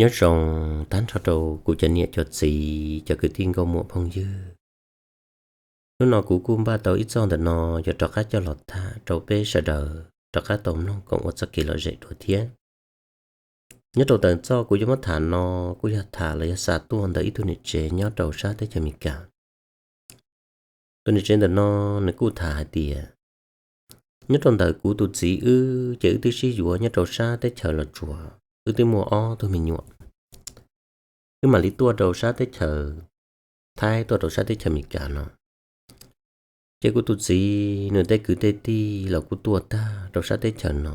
Nyob zoo tag nrho rau kuv cov niam cov txiv, cov kwv tij nkauj muam phooj ywg. Hnub no kuv kuj npaj tau ib txoj ntawm no yuav rov qab coj los tham rau peb sawv daws rov qab tau mloog koom ua txoj kev lom zem dua thiab. Nyob rau ntawm txoj kuv yuav muab tham no kuj yog tham los yog xa tuaj ntawm ib tug niam tsev nyob rau sab teb chaws Amelikas. Tus niam tsev ntawm no nws kuj tham hais tias, nyob rau ntawm kuv tus txiv wb ces wb twb sib yuav nyob rau sab teb chaws Los Tsuas, wb twb muaj ob tug me nyuam. Wb mam li tuaj rau sab teb chaws Thaib, tuaj rau sab teb chaws Amelikas no. Ces kuv tus txiv nws tej kwv tej tij los kuj tuaj tag rau sab teb chaws no.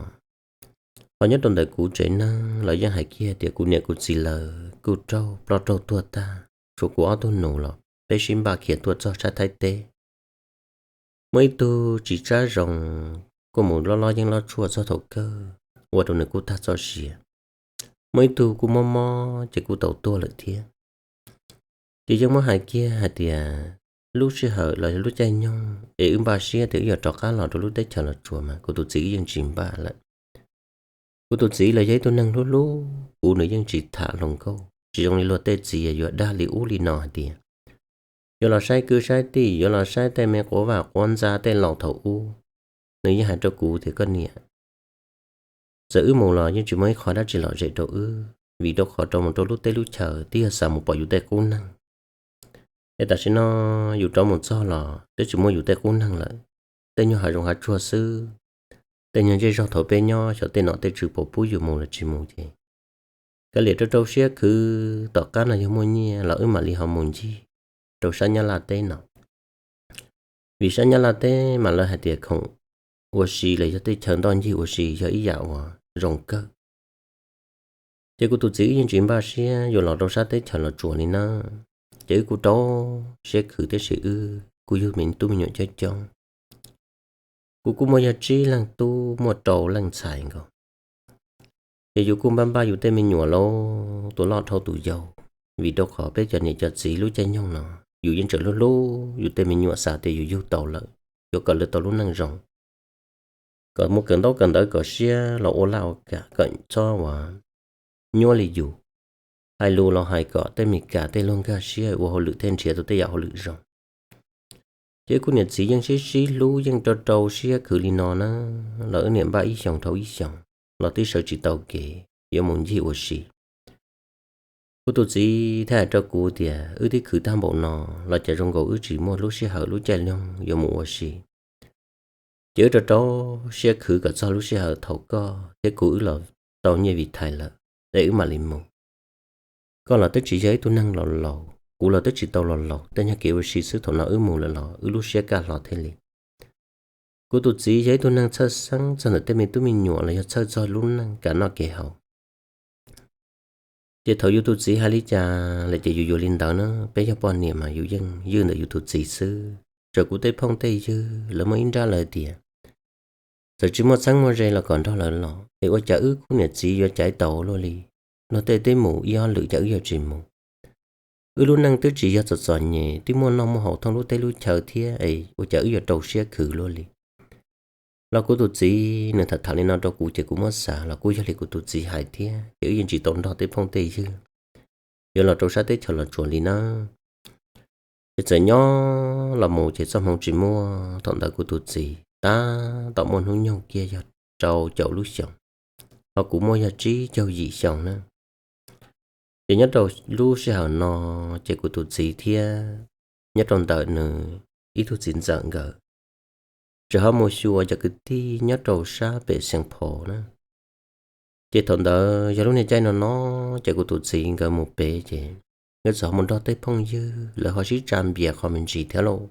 Ho nyob rau ntawm kuv tsev neeg los yeej hais kiag tias kuv niam kuv txiv lawv kuj raug ploj raug tuag tag, tshuav kuv ob tug nus los peb sib npaj khiav tuaj txog sab Thaib teb. Muaj ib tug tsis tsab zoo, kuj mus lob lob yeeb lob tshuaj txog thaum kawg, ua rau nws kuj tag txoj sia. Muaj ib tug kuj mob mob ces kuj tau tuag lawm thiab. Ces yeej muab hais kiag hais tias, lub sij hawm los yog lub caij nyoog es wb npaj siab tias wb yuav rov qab los rau lub teb chaws Los Tsuas mas kuv tus txiv wb yeej tsis npaj lawm. Kuv tus txiv los yog ib tug neeg hlub hlub kuv, nws yeej tsis tham hluas nkauj, tsis zoo li luag tej txiv yuav dag li ub li no hais tias yuav los saib kwv saib tij, yuav los saib tej me quav vaj quav ntxa tej laus thaum ub. Nws yeej hais rau kuv tias, koj niam, txawm wb mus los yeej tsis muaj ib qho dab tsi lom zem rau wb, vim rau qhov rov mus rau lub teb lub chaws twb yog xav mus pom yus tej qub neeg. Es tam sim no yus rov mus txog los twb tsis muaj yus tej qub neeg lawm, tej nyuag hav zoov hav tsuag xwb. Tej nyuag zej zog thaum peb nyob xyov tej nom tej tswv puas pub yus mus los tsis mus ces kav liam rau rau siab khwv, tom qab no yog muaj nyiaj los wb mam li ho mus ncig rau sab Nyab Laj teb no. Vim sab Nyab Laj teb mas lawv hais tias khoom ua si los yog tej chaw ntoj ncig ua si yog ib yam uas zoo kawg. Ces kuv tus txiv wb yeej tsis npaj siab yuav los rau sab teb chaws Los Tsuas li na. Ces wb kuj rau siab khwv tiam sis wb kuj yug me tub me nyuam coob coob. Kuv kuj muaj yog tsib leej tub, muaj rau leej ntxhais nkaus. Ces yus kuj npaj npaj yus tej me nyuam lauj, tus loj dhau tus yau, vim rau qhov peb cov niam cov txiv lub caij nyoog no yus yeej tseem hlub hlub yus tej me nyuam, xav tias yus yug tau lawm, yuav kom lawv tau lub neej zoo, kom muaj kawm ntaub kawm ntawv kom siab los ua laj ua kam, kom txhob ua nyuaj li yus. Hais lus los hais kom tej Meskas tej luag nkag siab ua hauj lwm thiaj nrhiav tau tej yam hauj lwm zoo. Ces kuv niam txiv yeej sib sib hlub yeej rau rau siab khwv li no na, los wb niam npaj ib xyoos dhau ib xyoos los twb sawv tsis tau kev yuav mus ncig ua si. Kuv tus txiv thiaj hais rau kuv tias wb twb khwv tag npaum no los cas zoo nkaus wb tsis muaj lub sij hawm lub caij nyoog yuav mus ua si. Ces wb rau rau siab khwv kom txog lub sij hawm thaum koj thiab kuv wb los tau nyiaj Vitae lawm, es wb mam li mus. Koj los twb tsis yog ib tug neeg los laus, kuv los twb tsis tau los laus, tej nyuag kev ua si xwb, thaum no wb mus lawm los wb lub siab kaj hlo thiaj li. Kuv tus txiv yog ib tug neeg txhawj xeeb txog ntawm tej me tub me nyuam los yog txhawj txog lub neej kev noj kev haus. Ces thaum yus tus txiv hais li cas lawm ces yus yuav li ntawd na, peb yog poj niam mas yus yeej ywj ntawm yus tus txiv xwb. Txawm kuv tej phooj tej ywg lawv muaj ib nrab lawv tias, txawm tsis muaj txheeb muaj ze los kom nrog lawv los, es ua cas wb khub niam txiv yuav caiv taus luaj li, luag tej twb mus ib ob lwm cas wb yuav tsis mus. Wb lub neej twb tsis yog txom txom nyem, twb muaj noj muaj haus thooj lub teb lub chaw thiab es ua cas wb yuav rau siab khwv luaj li. Los kuv tus txiv nws tham tham li no rau kuv ces kuv muab xav los kuj yog li kuv tus txiv hais thiab, ces wb yeej tsis tau nrog tej phooj tej ywg yuav los rau sab teb chaws Los Tsuas li na. Ces txawm nyob los mus ces txoj hmoov tsis muaj, thaum ntawd kuv tus txiv tab tom muaj hnub nyoog kiag yog rau caum lub xyoos, ho kuv muaj yog tsib caug yim xyoo na. Ces nyob rau lub sij hawm no ces kuv tus txiv thiab nyob rau ntawm nws ib tug txiv ntxawm nkawd tseem ho mus xyuas cov kwv tij nyob rau sab pem Xeev Phos na. Ces thaum ntawd yog lub niag caij no no, ces kuv tus txiv nkawd mus pem ces nkawd txawm ho mus nrog tej phooj ywg lawv ho sib tsa npias qhov me ntsis thiab lauj.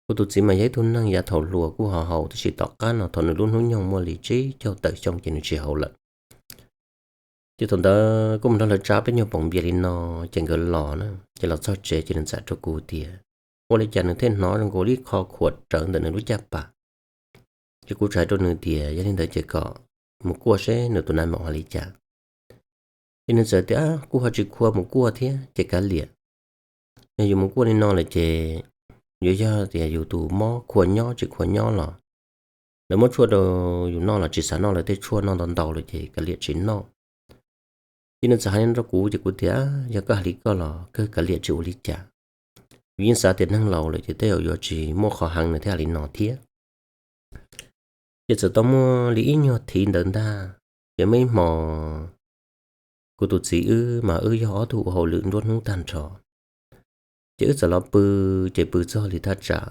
Kuv tus txiv mas yog ib tug neeg yav thaum hluas kuj ho haus, tab sis tom qab no thaum nws lub hnub nyoog muaj li tsib caug tawm xyoo ces nws tsis haus lawm. Ces thaum ntawd kuj mus nrog lawv tsa peb nyuag poom npias li no, ces nkawd los na, ces los txog tsev ces nws txawm rau kuv tias, ua li cas nws thiaj hnov zoo nkaus li ib qho khuam rawv ntawm nws lub caj pas. Ces kuv txawm hais rau nws tias yog li ntawd ces kom mus kuaj seb nws tus nais maum hais li cas. Ces nws txawm tias kuj ho tsis khuam mus kuaj thiab ces kav liam, yog yus mus kuaj li no lawm ces yuav yog tias yus tus mob khuam nyob tsis khuam nyob los lawv muab tshuaj rau yus noj los tsis xav noj lawv tej tshuaj, noj ntau ntau lawm ces kav liam tsis noj. Ces nws txawm hais li no rau kuv ces kuv tias, yog koj hais li koj los kawg kav liam tsis ua li cas. Kuv yeej xav tias neeg laus lawm ces tej zaum yuav tsis muaj qhov heev nws thiaj hais li no thiab. Ces txawm tau muaj li ib nyuag thiv ntawd ntag, ces muaj ib hmo kuv tus txiv wb mas wb yog ob tug ua hauj lwm nruab hnub tag nrho, ces wb txawm los pw, ces pw txog li thaj tsam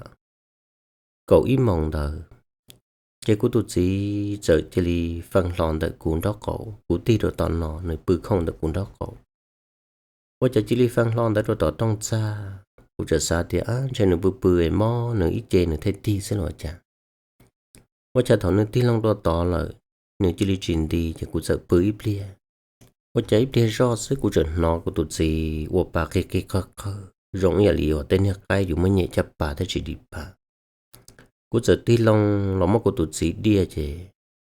kaum ib moos ntawd, ces kuv tus txiv txawm cia li fee hlo ntawm kuv nraub qaum, kuv tig rau tom no nws pw khooj ntawm kuv nraub qaum. Ua cas cia li fee hlo ntawd rau tom rooj txag, kuv txawm xav tias ntshe nws pw pw es mob nws ib ce nws thiaj tig xwb los cas. Ua cas thaum nws tig loo rau tod lawm, nws cia li tsis nti ces kuv txawm pw ib pliag. Ua cas ib pliag zoj xwb kuv txawm hnov kuv tus txiv ua pa qig qig qawg qawg zoo ib yam li uas tej niag qaib yus muab nyem caj pas thiaj tsis dim pa. Kuv txawm tig loo los muab kuv tus txiv diaj ces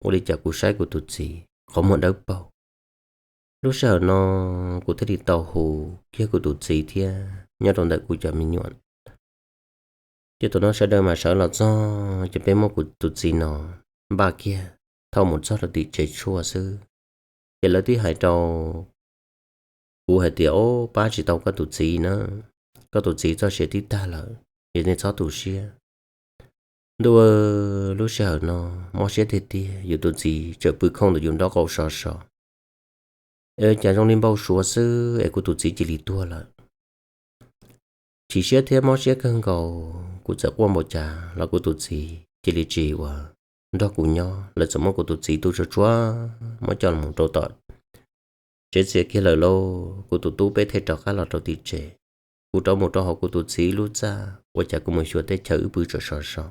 ua li cas kuv saib kuv tus txiv qhov muag dawb paug. Lub sij hawm no kuv thiaj li tau hu kiag kuv tus txiv thiab nyob rau ntawm kuv cov me nyuam. Ces thaum no sawv daws mas sawv los txog ces peb muab kuv tus txiv no npaj kiag thauj mus txog rau tim tsev tshuaj xwb. Ces lawv tib hais rau kuv hais tias, o, pab tsis tau koj tus txiv na, koj tus txiv txoj sia tib tag lawm, es nej txhob tu siab. Ntuj, lub sij hawm no mob siab tiag tiag, yus tus txiv tseem pw khooj ntawm yus nraub qaum sov sov, es cas zoo li npau suav xwb es kuv tus txiv cia li tuag lawm. Chim siab thiab mob siab kawg nkaus, kuv txawm quaj npaum cas los kuv tus txiv cia li tsis ua nrog kuv nyob, lawv txawm muab kuv tus txiv tu tsuag tsuag muab coj mus rau tom tsev txias kiag lawm lauj. Kuv tus tub peb thiaj rov qab los rau tim tsev. Kuv rov mus rau hauv kuv tus txiv lub txaj, ua cas kuv mus xyuas teb chaws wb pw tseem sov sov.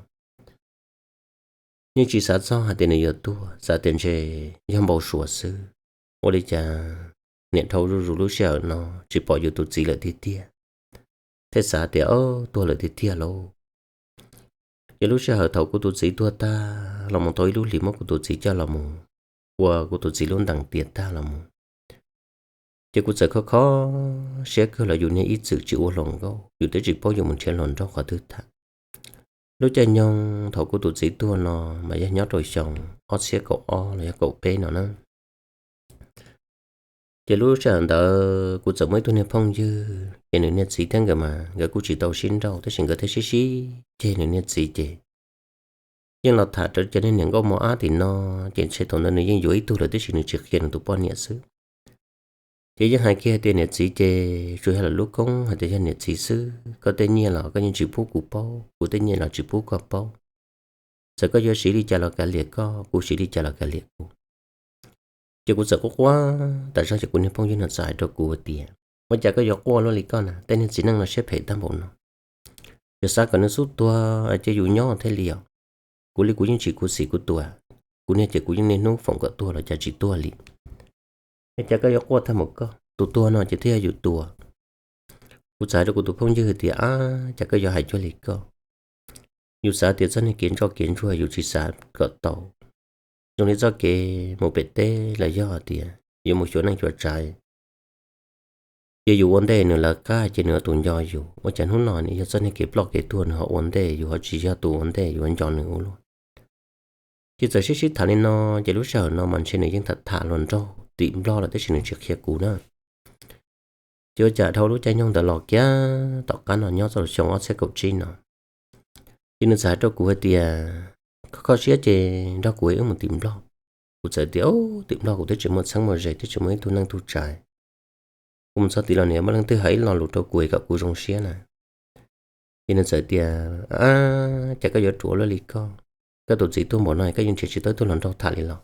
Yeej tsis xav txog hais tias nws yuav tuag, xav tias ntshe yog npau suav xwb. Ua li cas niam dhau zuj zus lub sij hawm no tsis pom yus tus txiv lawm tiag tiag, thiaj xav tias, o, tuag lawm tiag tiag lauj. Ces lub sij hawm thaum kuv tus txiv tuag tag los mus tau ib lub hlis muab kuv tus txiv coj los mus ua kuv tus txiv lub ntees tiav tag los mus, ces kuv txawm kho kho siab kawg los yus niag ib txwm tsis ua hluas nkauj, yus twb tsis paub yus mus nrhiav hluas nraug qhov twg tham. Lub caij nyoog thaum kuv tus txiv tuag no mas yog nyob rau xyoo ob txhiab kaum ob los yog kaum peb no na. Ces lub sij hawm ntawd kuv txawm muaj ib tug niag phooj ywg, ces nws niag txiv thiab nkawd mas nkawd kuj tsis tau sib nrauj tab sis nkawd thiaj sib sib ceg nws niag txiv ces yeej los tham raws cov niag niam nkauj mos ab tim no, ces ntshe thaum ntawd nws yeej yuav ib tug lawm tab sis nws tsis qhia nws tus poj niam xwb. Ces yeej hais kiag hais tias niam txiv ces tsuas yog lawv lub koob hais tias yog niam txiv xwb, koj tej nyiaj los koj yeej tsis pub kuv paub, kuv tej nyiaj los tsis pub koj paub. Txawm koj yuav siv li cas los kav liam koj, kuv siv li cas los kav liam kuv. Ces kuv txawm quaj quaj tas zog ces kuv niag phooj ywg no txawm hais rau kuv tias, ua cas koj yuav quaj luaj li koj na, tej niag txiv neej no siab phem tag npaum no. Yog xav kom nws xub tuag ces yus nyob thiaj li os. Kuv li kuv yeej tsis khuv xim kuv tus, kuv niag ces kuv yeej niaj hnub foom kom tuag los cas tsis tuag li. Es cas koj yuav quaj tag npaum koj, tus tuag no ces thiaj yog yus tus. Kuv txawm hais rau kuv tus phooj ywg tias, ab, cas koj yuav hais cuag li koj. Yus xav tias txoj niag kev ntsoj kev ntsuag yus tsis xav kom tau. Zoo li txoj kev mus pem teb los yog tias yuav mus xyuas neej xyuas tsav, ces yus ua ntej nws lawv qab ces nws yuav tus nco yus. Ua cas hnub no nws yog txoj niag kev ploj kev tuag nws ho ua ntej yus ho tsis yog tus ua ntej yus nco nws ua luaj. Ces txawm sib sib tham li no, ces lub sij hawm no mas ntshe nws yeej tham tham hluas nraug tim Nplog lawm tab sis nws tsis qhia kuv na. Ces ua cas dhau lub caij nyoog ntawd los kiag tom qab no nyob txog xyoo ob txhiab kaum tsib no, ces nws txawm hais rau kuv hais tias, koj kho siab ces nrog kuv wb mus tim Nplog. Kuv txawm tias, tim Nplog kuv twb tsis muaj txheeb muaj ze, twb tsis muaj ib tug neej tug tsa. Kuv mus txog tid los nws muaj leej twg hais ib lo lus rau kuv kom kuv zoo siab na. Ces nws txawm tias, ab, cas koj yuav ruam luaj li koj, koj tus txiv tuag npaum no koj yeej nrhiav tsis tau ib tug hluas nraug tham li los?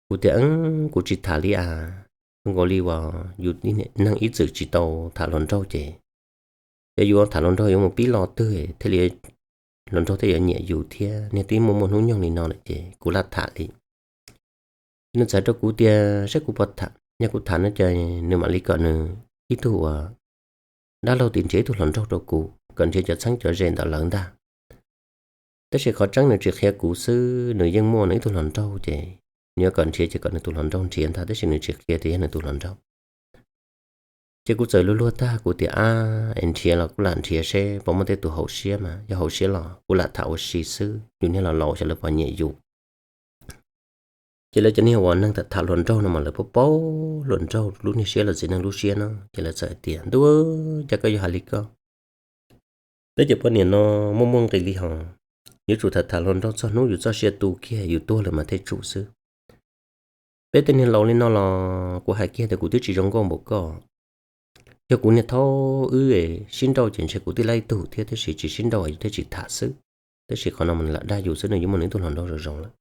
Kuv tias, kuv tsis tham li as, zoo nkaus li uas yus neeg ib txwm tsis tau tham hluas nraug ces, yog yus tham hluas nraug yuav mus pib lo twg thiaj li hluas nraug thiaj yuav nyiam yus thiab, niag twb muaj muaj hnub nyoog li no lawm ces kuv lam tham li. Ces nws txawm hais rau kuv tias saib kuv puas tham, yog kuv tham no ces nws mam li kom nws ib tug uas dab laug tim nrhiav ib tug hluas nraug rau kuv, kom nrhiav cov txheeb cov ze ntawm lawv ntag. Tab sis qhov tseeb nws tsis qhia kuv xwb, nws yeej muaj nws ib tug hluas nraug ces nws yuav kom nrhiav ces kom nws tus hluas nraug nrhiav ntag, tab sis nws tsis qhia tias yog nws tus hluas nraug. Ces kuv txawm luag luag tag kuv tias, ab, es nrhiav los kuv lam nrhiav seb puas muaj tej tus haum siab mas, yog haum siab los kuv lam tham ua si xwb, yus niag los laus xyov lawv puas nyiam yus. Ces lawv cov niag uas neeg tham tham hluas nraug no mas lawv paub paub hluas nraug lub niag siab los txiv neej lub siab no ces lawv txawm hais tias, Ntuj, cas koj yuav hais li koj? Twb cov poj niam no muaj muaj nqis li hos, yuav tsum tham tham hluas nraug txog hnub yus txoj sia tu kiag yus tuag lawm mas thiaj tsum xwb. Peb tej niag laus li no los kuv hais kiag tias kuv twb tsis zoo nkauj npaum koj. Yog kuv niag thaub wb sib nrauj ces ntshe kuv twb laib tug thiab, tab sis tsis sib nrauj yus thiaj tsis tham xwb. Tab sis qhov no mas nws lam dag yus xwb, nws yuav muaj nws ib tug hluas nraug zoo zoo lawm.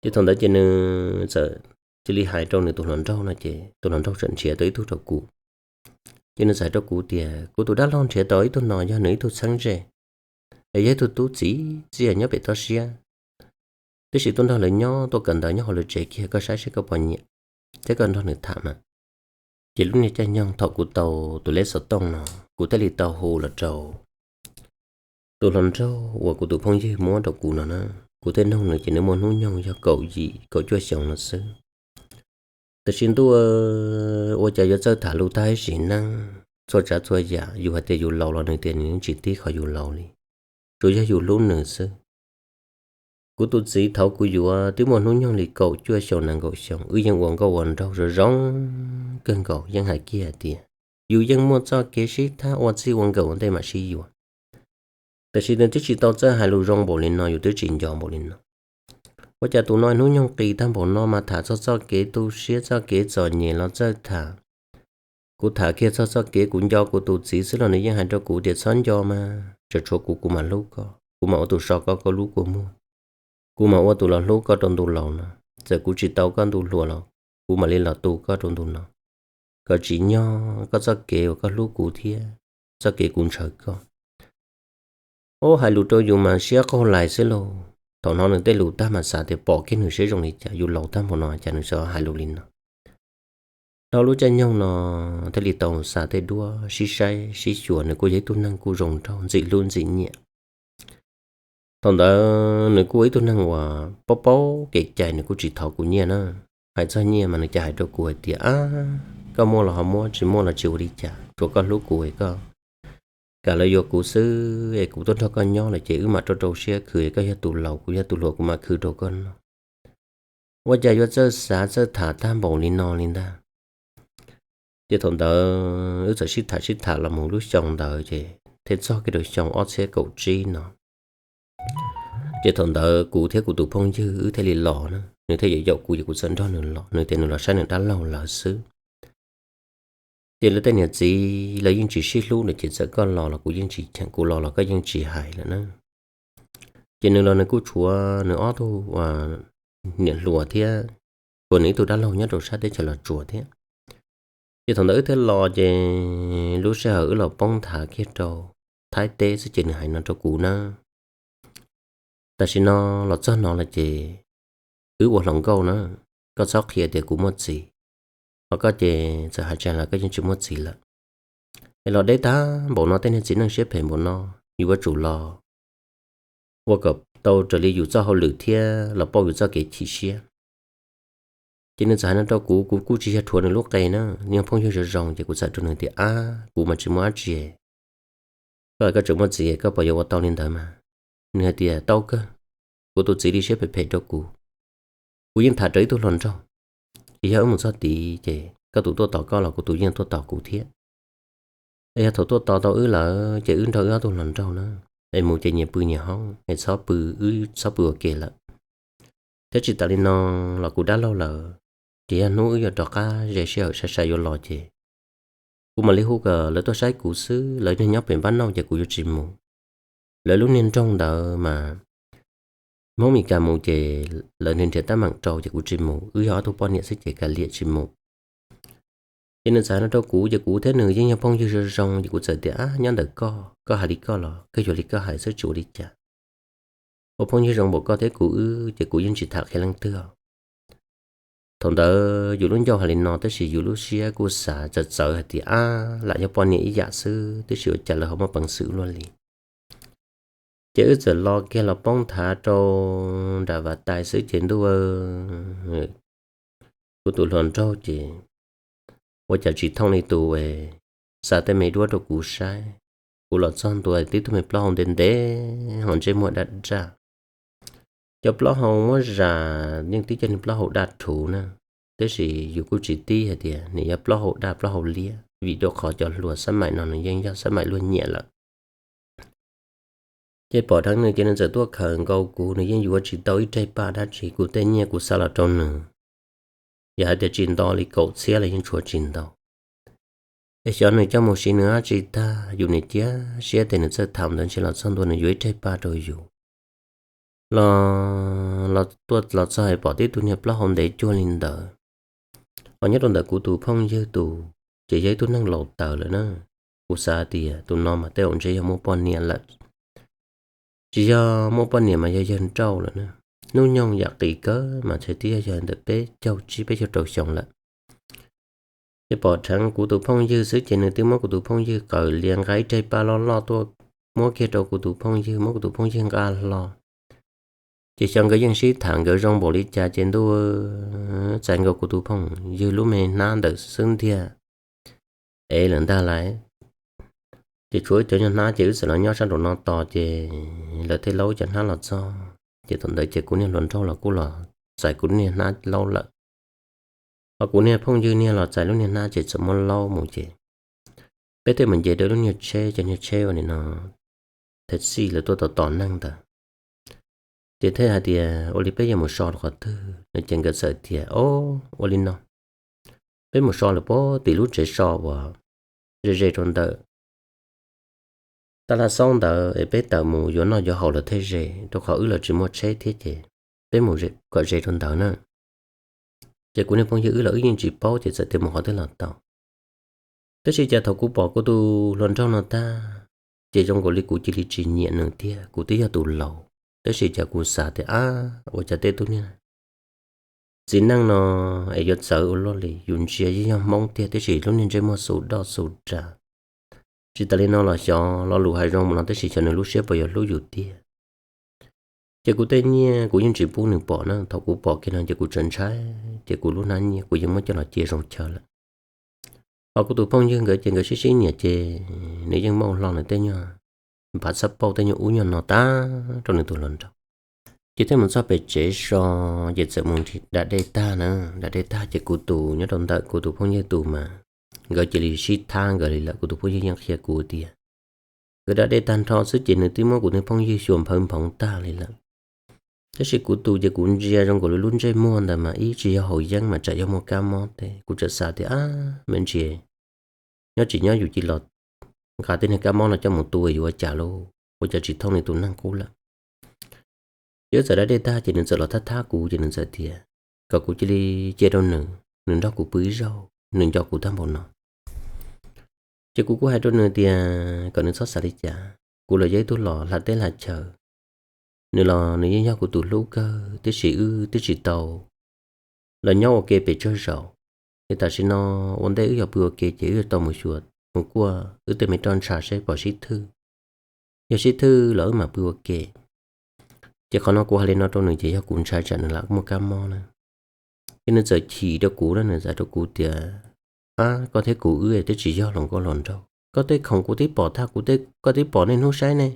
Ces thaum ntawd ces nws txawm cia li hais rau nws tus hluas nraug no ces tus hluas nraug txawm nrhiav tau ib tug rau kuv. Ces nws txawm hais rau kuv tias, Kuv tus dab laug nrhiav tau ib tug no yog nws ib tug txheeb ze, es yog ib tug tub txiv txiaj nyob pem toj siab, tab sis tuaj nrog lawv nyob tuaj kawm ntawv nyob hauv lawv tsev kiag, koj saib seb koj puas nyiam thiab koj nrog nws tham mas. Ces lub niag caij nyoog thaum kuv tau tus lej xov tooj no, kuv thiaj li tau hu los rau tus hluas nraug uas kuv tus phooj ywg muab rau kuv no na. Kuv thiaj noog nws ces nws muaj hnub nyoog yog kaum yim kaum cuaj xyoos no xwb. Tiam sis ntuj, ua cas yuav txawj tham lus tag ib sim neej, txhua tsav txhua yam yus hais tias yus laus los nws tias nws yeej tsis tib qhov yus laus li, tsuas yog yus hlub nws xwb. Kuv tus txiv thaum kuv yuav twb muaj hnub nyoog li kaum cuaj xyoo nees nkaum xyoo, wb yeej ua nkauj ua nraug zoo zoo kawg nkaus, yeej hais kiag hais tias yus yeej muaj txoj kev sib thab ua txij ua nkawm ua ntej mam sib yuav. Tiam sis nws twb tsis tau txawj hais lus zoo npaum li no, yus twb tsis nco npaum li no. Ua cas tus no hnub nyoog qis tag npaum no mas tham txog txoj kev tu siab txoj kev txom nyem los txawj tham. Kuv tham kiag txog txoj kev kuv nco kuv tus txiv xwb los nws yeej hais rau kuv tias txhob nco mas, tseem tshuav kuv kuv mam hlub koj, kuv mam ua tus so koj koj lub kua muag, kuv mam ua tus los hlub koj rau ntu laus no. Txawm kuv tsis tau koj ntu hluas los kuv mam li los tu koj rau ntu no, kom tsim nyog koj txoj kev uas koj hlub kuv thiab txoj kev kuv ntshaw koj. Ub, hais lus rau yus mas siab qaug lais xwb lauj. Thaum hnov nws tej lus tag mas xav tias pom kiag nws siab zoo li cas, yus laus tag npaum no cas nws xav hais lus li no. Dhau lub caij nyoog no thiaj li tau xa tej duab sib saib sib xyuas, nws kuj yog ib tug neeg kuj zoo nraug ntxim hlub ntxim nyiam. Thaum ntawd nws kuj ua ib tug neeg uas paub paub kev cai, nws kuj tsis thov kuv nyiaj na. Hais txog nyiaj mas nws cas hais rau kuv hais tias, Ab, koj muaj los ho muab, tsis muaj los tsis ua li cas, tsuas koj hlub kuv es koj kam lawv yuav kuv xwb es kuv tuaj nrog koj nyob lawm ces wb mam rau rau siab khwv, koj yog tus laus kuv yog tus hluas kuv mam khwv rau koj no. Ua cas yuav txawj xav txawj tham tag npaum li no li ntag. Ces thaum ntawd wb txawm sib tham sib tham los mus lub xyoo ntawd ces thiaj txog kiag rau xyoo ob txhiab kaum tsib no. Ces thaum ntawd kuv thiab kuv tus phooj ywg wb thiaj li los na, nws thiaj yuav yaum kuv ces kuv txawm nrog nws los, nws tias nws los saib nws dab laug lawv xwb. Ces lawv tej niam txiv lawv yeej tsis sib hlub lawm ces txawm koj los los kuv yeej tsis cheem, kuv los los koj yeej tsis hais lawm na. Ces nws los nws kuj tshuav nws ob tug niam hluas thiab, tshuav nws ib tug dab laug nyob rau sab teb chaws Los Tsuas thiab. Ces thaum ntawd wb thiaj los ces lub sij hawm wb los poob nthav kiag rau Thaib teb xwb ces nws hais no rau kuv na, Tam sim no los txog no lawm ces wb ua hluas nkauj na, koj txhob qhia tias kuv muaj txiv, ho koj ces txawm hais tseg los koj yeej tsis muaj txiv lawm. Es los deb tag npaum no, tej niag txiv neej siab phem npaum no, yus yuav tsum los ua kom tau raws li yus txoj hauj lwm thiab los pauj yus txoj kev chim siab. Ces nws txawm hais no rau kuv, kuv kuj tsis yog rhuav nws lub qe na, nws yog phooj ywg zoo zoo ces kuv txawm rau nws tias, Ab, kuv mas tsis muaj dab tsi. Koj, koj tseem muaj txiv koj puas yuav ua tau li ntawd mas? Nws hais tias, Tau kawg, kuv tus txiv li siab phem phem rau kuv, kuv yeej tham raws ib tug hluas nraug. Ces yog wb mus txog tid ces koj tus tuaj tos koj los kuv tus yeej tuaj tos kuv thiab. Es yog thaum tuaj tos tau wb lawm ces wb nrog wb ob tug hluas nraug na, es mus ces nyias pw nyias hoob, es txhob pw, wb txhob pw ua ke lawm. Thiab tsis tas li no los kuv dab laug lawm, ces yog hnub wb yuav rov qab ze sij hawm sai sai yuav los ces kuv mam li hu kom lawv tuaj saib kuv xwb, lawv nyob pem npab nauj ces kuv yuav tsis mus. Lawv lub niag nroog ntawd mas Hmoob Mes Kas mus ces lawv nrhiav nrhiav teeb meem rau ces kuv tsis mus, wb yog ob tug poj niam xwb ces kav liam tsis mus. Ces nws txawm hais no rau kuv ces kuv thiab nws yeej yog phooj ywg zoo zoo ces kuv txawm tias, Ab, nyob ntawm koj, koj hais li koj los koj yuav li koj hais xwb tsis ua li cas. Ua phooj ywg zoo npaum koj thiab kuv wb ces kuv yeej tsis tham qhia leej twg. Thaum ntawd yus lub ncauj hais li no tab sis yus lub siab kuj xav txawv txawv hais tias, Ab, lam yog poj niam ib yam xwb, tab sis ua cas lawv ho muaj peev xwm luaj li. Ces wb txawm los kiag los poob nthav rau nram Vaj Tais xwb ces ntuj, kuv tus hluas nraug ces ua cas tsis thooj li tus es xa tej me duab rau kuv saib. Kuv los txog ntua tib tug me plaub hau ntev ntev ho ntsej muag daj daj. Cov plaub hau muab zam yeej tib cov niag plaub hau daj rhuv na, tab sis yus kuj tsis tib hais tias nws yog plaub hau daj plaub hau liab, vim rau qhov cov hluas xab maim no nws yeej yog xab maim luag nyiam lawm. Ces pom dheev nws ces nws txawm tuaj khaws nkaus kuv, nws yeej yuav tsis tau ib reg paj dab tsi, kuv tej nyiaj kuv xa los rau nws, yog hais tias tsis nto li kaum txhiab los yeej tshuav tsis ntau. Es xyov nws coj mus siv nws dab tsi tag, yus nim cia siab tias nws txawj tham ntawd ntshe los txog ntua nws yuav ib reg paj rau yus. Los, los tuaj los txog es pom tib tug niag plaub hau ntev cuag li ntawd. Ho nyob rau ntawm kuv tus phooj ywg tus, ces yog ib tug neeg laus taws lawm na. Kuv xav tias tus no mas tej zaum ntshe yog muaj poj niam lawm. Tsis yog muaj poj niam mas yog yawg nrauj lawm na. Hnub nyoog yam qis kawg mas ntshe twb yog yog ntawm peb caug tsib peb caug rau xyoo lawm. Ces pom dheev kuv tus phooj ywg xwb ces nws twb muab kuv tus phooj ywg qawm lias nqa ib reg paj loj loj tuaj muab kiag rau kuv tus phooj ywg, muab kuv tus phooj ywg nqa hlo. Ces xyov nkawd yeej sib tham nkawd zoo npaum li cas ces ntuj, txais nkaus kuv tus phooj ywg lub me hnab ntawm xwb ntiag, ev lawm ntag lauj. Ces tshuav ib cov nyuag hnab ces wb txawm los nyob sab nraum no tos ces lawv thiaj laub cov hnab los txog. Ces thaum ntawd ces kuv niag hluas nraug los kuj los txais kuv niag hnab laub lawm. Ho kuv niag phooj ywg niag los txais lub niag hnab ces txawm muab laub mus ces peb thiaj mus nce rau lub niag tsheb, cov niag tsheb ua li no, taxi lawv tuaj tos tos neeg ntawd. Ces thiaj hais tias ua li peb yuav mus so rau qhov twg no ces nkawd txawm tias o, ua li no, peb mus so lawm puag tim lub tsev so uas ze ze rau ntawm tab laj xaub ntawd es peb tawm mus yuav noj yuav haus lawm thiaj ze, rau qhov wb los tsis muaj tsheb thiab ces peb mus kom ze rau ntawd na. Ces kuv niag phooj ywg wb los wb yeej tsis paub ces txawm tias mus qhov twg los tau. Tab sis cas thaum kuv pom kuv tus hluas nraug no tag, ces zoo nkaus li kuv cia li tsis nyiam nws tiag, kuv twb yog tus laus, tab sis cas kuv xav tias ab, ua cas tej tug niag txiv neej no es yuav txawv ua luaj li, yus ntsia yeej yog Hmoob tiag tiam sis lub niag ntsej muag xu doj xu ras. Tsis tas li no los xyov lo lus hais zoo mus no tab sis xyov nws lub siab puas yuav hlub yus tiag. Ces kuv tej nyiaj kuv yeej tsis pub nws pom na, thaum kuv pom kiag no ces kuv tseem ntshai, ces kuv lub hnab nyiaj kuv yeej muab coj los cia zoo chaw lawm. Ho kuv tus phooj ywg nkawd ces nkawd sib sib nyiam ces nws yeej muaj hlo nws tej nyuag nphav xab pauj tej nyuag ub nyuag no tag rau nws tus hluas nraug. Ces thiaj mus txog pem tsev so, ces txawm mus da dej tag na, da dej tag ces kuv tus nyob rau ntawm kuv tus phooj ywg tus mas nkawd cia li sib thab nkawd li lawm. Kuv tus phooj ywg yeej qhia kuv tias nkawd da dej tag nrho xwb ces nws twb muab kuv tus phooj ywg xyuas nphawv nphoov tag li lawm. Tab sis kuv tus ces kuv ntsia zoo nkaus li lub ntsej muag ntawd mas ib tsis yog haus yeeb mas tsam yog muaj kab mob tej, kuv txawm xav tias ab, me ntsis nyob tsis nyob yus cia li los nqa tej niag kab mob no coj mus tu yuav ua cas lauj, ua cas tsis thooj li tus neeg qub lawm. Ces wb txawm da dej tag ces nws txawm los thab thab kuv ces nws txawm tias kom kuv cia li cia rau nws, nws nrog kuv pw ib zaug, nws nco kuv tag npaum no. Ces kuv kuj hais rau nws tias kom nws txhob xav li cas, kuv los yog ib tug los hla teb hla chaw, nws los nws yeej yog kuv tus hlub kawg, tiam sis wb twb tsis tau los nyob ua ke pes tsawg zaus. Ces tam sim no ua ntej wb yuav pw ua ke ces wb yuav tau mus xyuas mus kuaj wb tej me roj ntsha seb puas sib thwj. Yog sib thwj los wb mam pw ua ke. Ces qhov no kuv hais li no rau nws ces yog kuv ntshai tsam nws lam muaj kab mob na. Ces nws txawm chim rau kuv na, nws txawm hais rau kuv tias, ab, koj thiab kuv wb twb tsis yog hluas nkauj hluas nraug, koj tej khoom kuv twb pom tag, koj twb pom niaj hnub saib ne,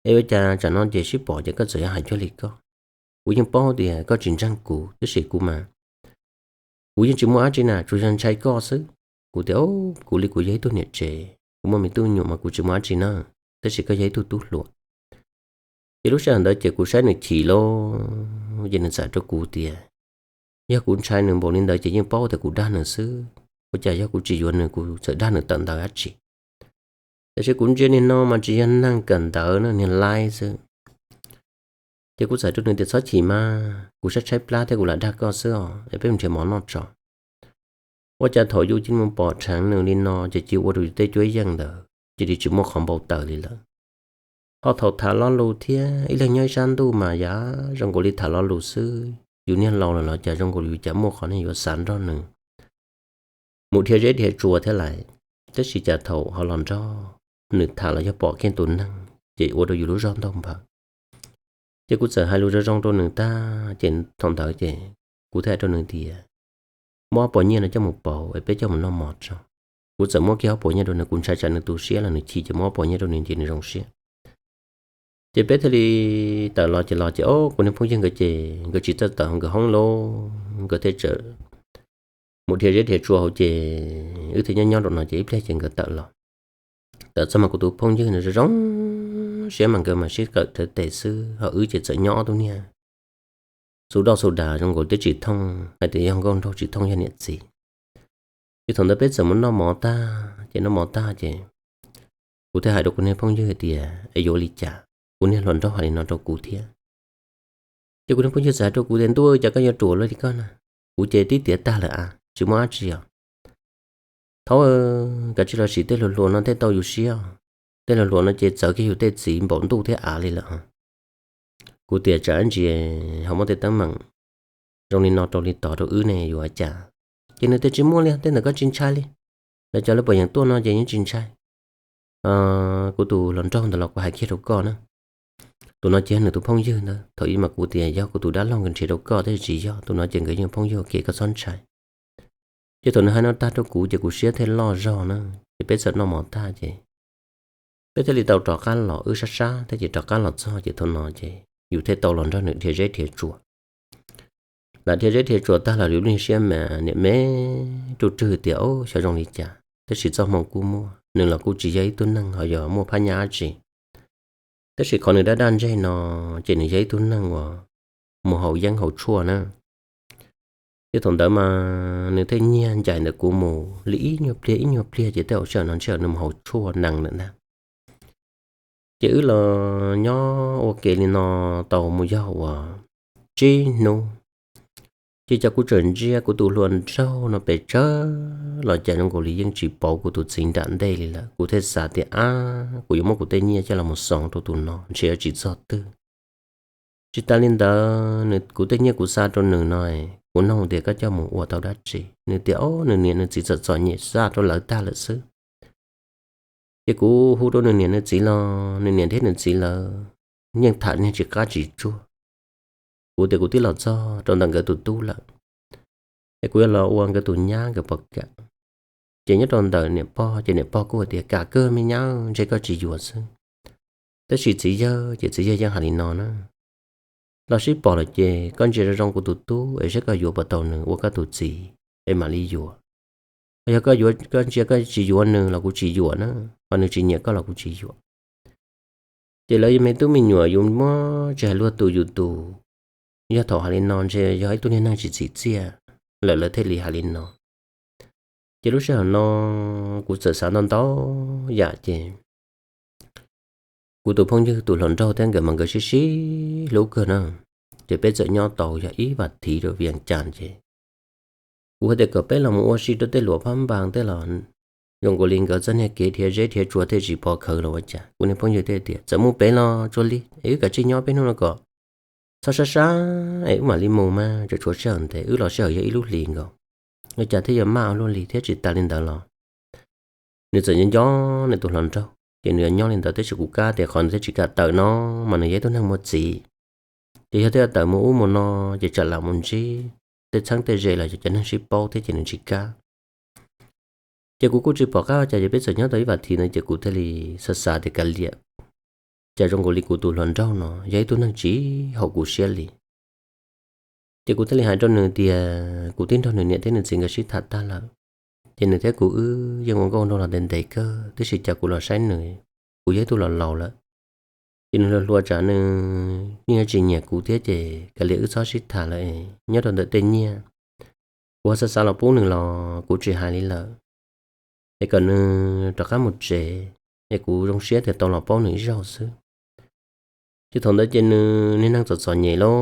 es ua cas tsam no ces sib pom ces koj txawm yuav hais cuag li koj. Kuv yeej paub tias koj tsis ntseeg kuv, tab sis kuv mas kuv yeej tsis muaj dab tsi na, tsuas yog ntshai koj xwb. Kuv tias, kuv li kuv yog ib tug niam tsev, kuv muaj me tub nyuam mas kuv tsis muaj dab tsi na, tab sis koj yog ib tug tub hluas. Ces lub sij hawm ntawd ces kuv saib nws chim lauj, ces nws txawm hais rau kuv tias, yog kuv ntshai nws npaum li ntawd ces yeej paub tias kuv dag nws xwb, ua cas yog kuv tsis yuav nws kuv txawm dag nws tawm ntawd dab tsi. Tab sis kuv ntsia niag no mas tsis yog neeg kawm ntawv na, niag laib xwb. Ces kuv txawm hais rau nws tias txhob chim mas, kuv saib tshaib plab thiab kuv lam dag koj xwb os, es peb mus nrhiav mov noj tso. Ua cas thaum yus cia li mus pom dheev nws li no ces cia ua rau yus tej cuab yeej ntawd cia li tsis muaj qhov npau taws li lawm. Ho thaum tham lo lus thiab ib leeg nyob ib sab ntuj mas yav zoo nkaus li tham lo lus xwb, yus niag laus lawm los cas zoo nkaus li yus cas muaj qhov niag yuav xav nrog nws mus dhia zeb dhia tsua thiab lawm. Tab sis cas thaum ho los nrog nws tham los yog pom kiag tus neeg ces ua rau yus lub zog ntaug npawg. Ces kuv txawm hais lus zoo zoo rau nws tag ces thaum ntawd ces kuv thiaj hais rau nws tias, muab ob puas nyiaj no coj mus pauv es peb coj mus noj mov tso. Kuv txawm muab kiag ob puas nyiaj rau nws, kuv ntshai tsam nws tu siab los nws chim ces muab ob puas nyiaj rau nws ces nws zoo siab. Ces peb thiaj li tawm los ces los ces ob kuv niag phooj ywg nkawd ces nkawd tsis txawj tawm hauv nkawd hoob lauj, nkawd thiaj txawm mus dhia zeb dhia tsua hauv ces wb thiaj nyob nyob rau no ces ib pliag ces nkawd tawm los. Tawm txog mas kuv tus phooj ywg nws zoo zoo siab mas nkawd mas sib qawm thawv tes xwb, ho wb ces txawm nyob ob tug niag xu doj xu das zoo nkaus twb tsis thooj hais tias yog nkauj nraug tsis thooj yog niam txiv. Ces thaum ntawd peb txawm mus noj mov tag ces noj mov tag ces kuv thiaj hais rau kuv niag phooj ywg tias es yuav li cas, kuv niag hluas nraug hais li no rau kuv thiab. Ces kuv niag phooj ywg txawm hais rau kuv tias ntuj, cas koj yuav ruam luaj li koj na, kuv ces tib tiav tag lawm a, tsis muaj dab tsi os. Thaub, kav tsij los sim tej hluas hluas no thiaj tau yus siab os. Tej hluas hluas no ces txawv kiag yus tej txiv npaum ntuj thiab av li lawm. Kuv tias tsam ntsis ho muaj tej teeb meem zoo li no rau li tod rau wb ne yuav ua cas. Ces nws tias tsis muaj li, tej ntawd koj tsis ntshai li, lawv cov lawv puas yeem tuaj no ces yeej tsis ntshai. Kuv tus hluas nraug ntawd los kuv hais kiag rau koj na. Tus no ces yog nws tus phooj ywg ntawd, thaum ub mas kuv tias yog kuv tus dab laug nkawd nrhiav rau koj tab sis tsis yog, tus no ces nkawd yeej phooj ywg ua ke koj txhob ntshai. Ces thaum nws hais no tag rau kuv ces kuv siab thiaj loj zog na. Ces peb txawm noj mov tag ces peb thiaj li tau rov qab los, wb sab sab thiab ces rov qab los txog ces thaum no ces yus thiaj tau los nrog nws dhia zeb dhia tsua. Lam dhia zeb dhia tsua tag los lub niag siab mas niam me ruj rwg tias o xyov zoo li cas, tab sis txoj hmoo kuj muaj, nws los kuj tsis yog ib tug neeg ho yog muaj phab nyaj dab tsi. Tab sis qhov nws daj daj ntseg no ces nws yog ib tug neeg uas mus haus yeeb haus tshuaj na. Ces thaum ntawd mas nws thiaj nyiag ncaim ntawm kuv mus li ib nyuag pliag ib nyuag pliag ces tej zaum sij hawm no ntshe nws mus haus tshuaj nees lawm ntag. Ces wb los nyob ua ke li no tau mus yog uas tsib hnub. Ces cas kuv tseem ntsia kuv tus hluas nraug no pes tsawg los cas zoo nkaus li yeej tsis pauv kuv tus txiv nram ntej li lawm. Kuv thiaj xav tias ab, kuv yuav muab kuv tej nyiaj coj los mus xoov rau tus no ntshe yuav tsis txog twg. Tsis tas li ntawd, kuv tej nyiaj kuv xa rau nws no, kuv nug tias koj coj mus ua tau dab tsi, nws tias o nws niam nws txiv txom txom nyem xa rau lawv tag lawm xwb. Ces kuv hu rau nws niam nws txiv los nws niam thiab nws txiv lawv yeej tham niag tsis qab tsis tsuag. Kuv tias kuv twb los txog rau ntawm nkawd tus tub lawm, es kuv yuav los ua nkawd tus nyab nkawd puas kam. Ces nyob rau ntawm niam pog ces niam pog kuj hais tias kam kawg me nyab, ntshe koj tsis yuav xwb. Tab sis txiv yawg ces txiv yawg yeej hais li no na, los sib pom lawm ces koj ntsia zoo zoo kuv tus tub es saib koj yuav puas tau nws ua koj tus txiv es mam li yuav. Yog koj yuav, koj ntsia koj tsis yuav nws los kuv tsis yuav na, ho nws tsis nyiam koj los kuv tsis yuav. Ces lawv yog me tub me nyuam yus muab tsis hais luag tus yus tus, yog thaum hais li no ntshe yog ib tug niag neeg tsis txim txiaj lawm lawv thiaj li hais li no. Ces lub sij hawm no kuv txawm xav ntau ntau yam ces kuv tus phooj ywg tus hluas nraug thiab nkawd mas nkawd sib sib hlub kawg na. Ces peb txawm nyob tau yog ib vas thiv rau Vias Cas ces kuv hais tias kom peb los mus ua si rau tej luam phab npas tej los zoo nkaus li nkawd txoj niag kev dhia zeb dhia tsua thiaj tsis pov khawv los ua cas. Kuv niag phooj ywg thiaj tias txawm mus pem los tsuas li es wb kav tsij nyob peb hnub no kom txhob sab sab es wb mam li mus mas, tseem tshuav sij hawm ntev, wb los sij hawm yog ib lub hlis nkaus, ua cas thiaj yuav maj ua luaj li thiab. Tsis tas li ntawd los nws txawm nco nco nws tus hluas nraug ces nws yuav nyob li ntawd tab sis kuv kam tias qhov nws thiaj tsis kam tawm no mas nws yog ib tug neeg muaj txiv, ces yog thiaj tawm mus ub mus no ces tsam lam mus ntsib tej txheeb tej ze los yog cov neeg sib paub thiab ces nws tsis kam. Ces kuv kuj tsis pom qab ua cas ces peb txawm nyob tau ib vas thiv ntawd ces kuv thiaj li xav xav tias kav liam, cas zoo nkaus li kuv tus hluas nraug no yog ib tug neeg tsis haum kuv siab li. Ces kuv thiaj li hais rau nws tias kuv twb nrog nws niam thiab nws txiv nkawd sib tham tag lawm, ces nws thiab kuv wb yeej ua nkauj nraug los ntev ntev kawg, tab sis cas kuv los saib nws, kuv yog ib tug los laus lawm, ces nws hluas hluas tsam nws yeej yuav tsis nyiam kuv thiab ces kav liam wb txhob sib tham lawm es nyob rau ntawm tej nyiaj kuv ho xav xav los pub nws los kuv tsis hais li lawm, es kom nws rov qab mus tsev, es kuv zoo siab tias tau los paub nws ib zaug xwb. Ces thaum ntawd ces nws niag neeg txom txom nyem lauj,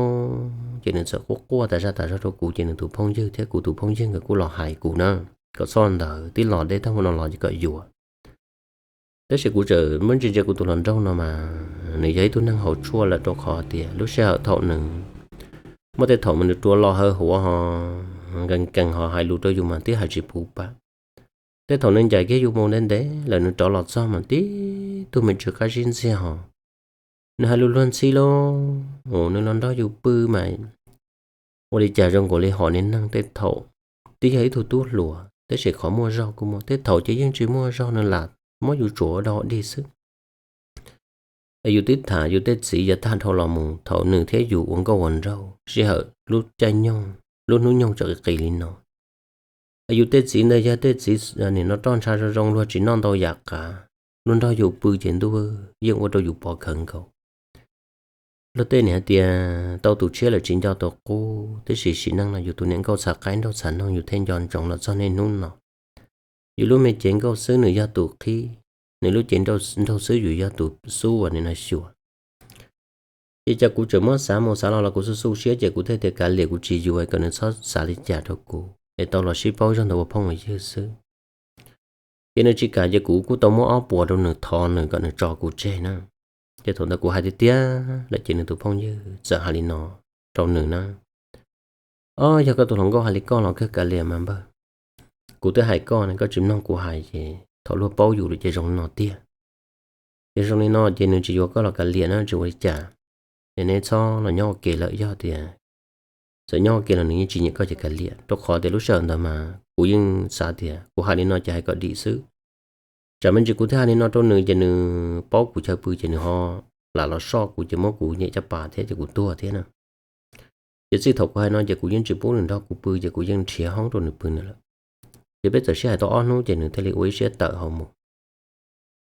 ces nws txawm quaj quaj tas zaj tas zog rau kuv ces nws tus phooj ywg thiab kuv tus phooj ywg nkawd kuj los hais kuv na, kom txhob ntawd, twb los deb tag mus no los ces kom yuav. Tab sis kuv tseem muab ntsia ntsia kuv tus hluas nraug no mas nws yog ib tug neeg haus tshuaj lawm rau qhov tias lub sij hawm thaum nws muaj tej thaum mas nws rua lo hawv huav ho nkees nkees ho hais lus rau yus mas twb hais tsis puv pa. Tej thaum nws ncaim kiag yus mus ntev ntev lawm nws rov los txog mas tib tug me ntsis qab zib ntxiag ho nws hais lus luag ntxhi lauj, nws los nrog yus pw mas ua li cas zoo nkaus li hom niag neeg tej thaum twb yog ib tug tub hluas tab sis qhov muaj zog kuj muaj, tej thaum ces yeej tsis muaj zog nws lam muab yus tsuav ua dog ua dig xwb. Es yus twb tham yus tej txiv yav tag dhau los mus thaum nws thiab yus ua nkauj ua nraug sij hawm lub caij nyoog, lub hnub nyoog tseem qis qis li no. Es yus tej txiv ntawd yog tej txiv nim no roj ntsha zoo zoo luag tsis noj ntau yam qav, luag nrog yus pw ces ntuj yeej ua rau yus pov khawv nkaus. Luag tej nim hais tias tau tus tshiab lawm tsis nco tus qub, tiam sis sim neej no yus tus niam nkauj txhav qaib nraug txhav noog yus thiaj nco ntsoov los txog niaj hnub no. Yus lub me cev nkauj xwb nws yog tus qhib, nws lub cev nraug xwb yus yog tus xub uas nim no xyuas. Ces cas kuv tseem muab xav mus xav los los kuv xu xu siab ces kuv thiaj tias kav liam kuv tsis yuav kom nws txhob xav li cas rau kuv es tau los sib paub zog ntawm ua phooj ua ywg xwb. Ces nws tsis kam ces kuv kuj tau muab ob puas rau nws thov nws kom nws tso kuv tseg na. Ces thaum ntawd kuv hais tiag tiag lawm ces nws tus phooj ywg txawm hais li no rau nws na: Ob, yog koj tus hluas nkauj hais li koj los kawg kav liam mas npawg. Kuv twb hais koj ne koj tsis mloog kuv hais ces thaum luag paub yus lawm ces zoo li no tiag. Ces zoo li no ces nws tsis yuav koj los kav liam na, tsis ua li cas. Es neb txhob los nyob ua ke lawm, yog tias txawm nyob ua ke los nws yeej tsis nyiam koj ces kav liam, rau qhov tias lub sij hawm ntawd mas kuv yeej xav tias kuv hais li no ces hais kom dim xwb. Tsam me ntsis kuv thiaj hais li no rau nws ces nws paub kuv chaw pw ces nws ho lam los soj kuv ces muab kuv nyem caj pas thiab ces kuv tuag thiab na. Ces txij thaum kuv hais no ces kuv yeej tsis pub nws nrog kuv pw ces kuv yeej nrhiav hoob rau nws pw nws lawm. Ces peb txawm sib hais tau ob hnub ces nws thiaj li ua ib siab tawm hauv mus.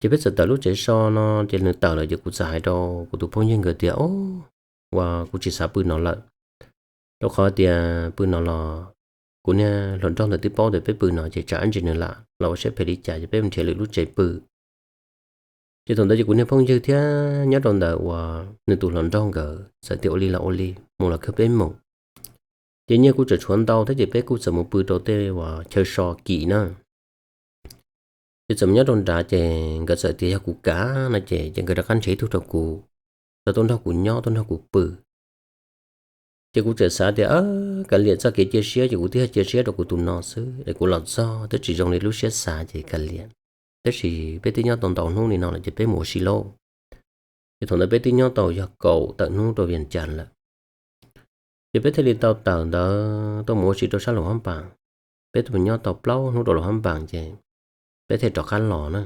Ces peb txawm tawm lub tsev so no ces nws tawm lawm ces kuv txawm hais rau kuv tus phooj ywg nkawd tias, Ob, uas kuv tsis xav pw no lawm, rau qhov tias pw no los kuv niag hluas nraug ntawd twb paub tias peb pw no ces tsam ib ntsis nws lam los ua siab phem li cas ces peb mus nrhiav lwm lub tsev pw. Ces thaum ntawd ces kuv niag phooj ywg thiab nyob rau ntawd uas nws tus hluas nraug nkawd txawm tias ua li los ua li, mus los kawg peb mus. Ces nyiaj kuj tseem tshuav ntau thiab ces peb kuj txawm mus pw rau tej uas chaw so kim na. Ces txawm mus nyob rau nrad ces nkawd txawm tias yog kuv kam no ces ces nkawd rov qab nrhiav ib tug rau kuv, rau tuaj nrog kuv nyob tuaj nrog kuv pw. Ces kuv txawm xav tias, kav liam txoj kev cia siab ces kuv twb yog cia siab rau kuv tus no xwb es kuv los txog twb tsis zoo li lub siab xav ces kav liam. Tab sis peb twb nyob tau ntau hnub li no lawm ces peb mus ua si lauj. Ces thaum ntawd peb twb nyob tau yog kaum tawm hnub rau Vias Cas lawm. Ces peb thiaj li tau tawm ntawd tuaj mus ua si rau sab Luas Phab Npas. Peb tuaj mus nyob tau plaub hnub rau Luas Phab Npas ces peb thiaj rov qab los na.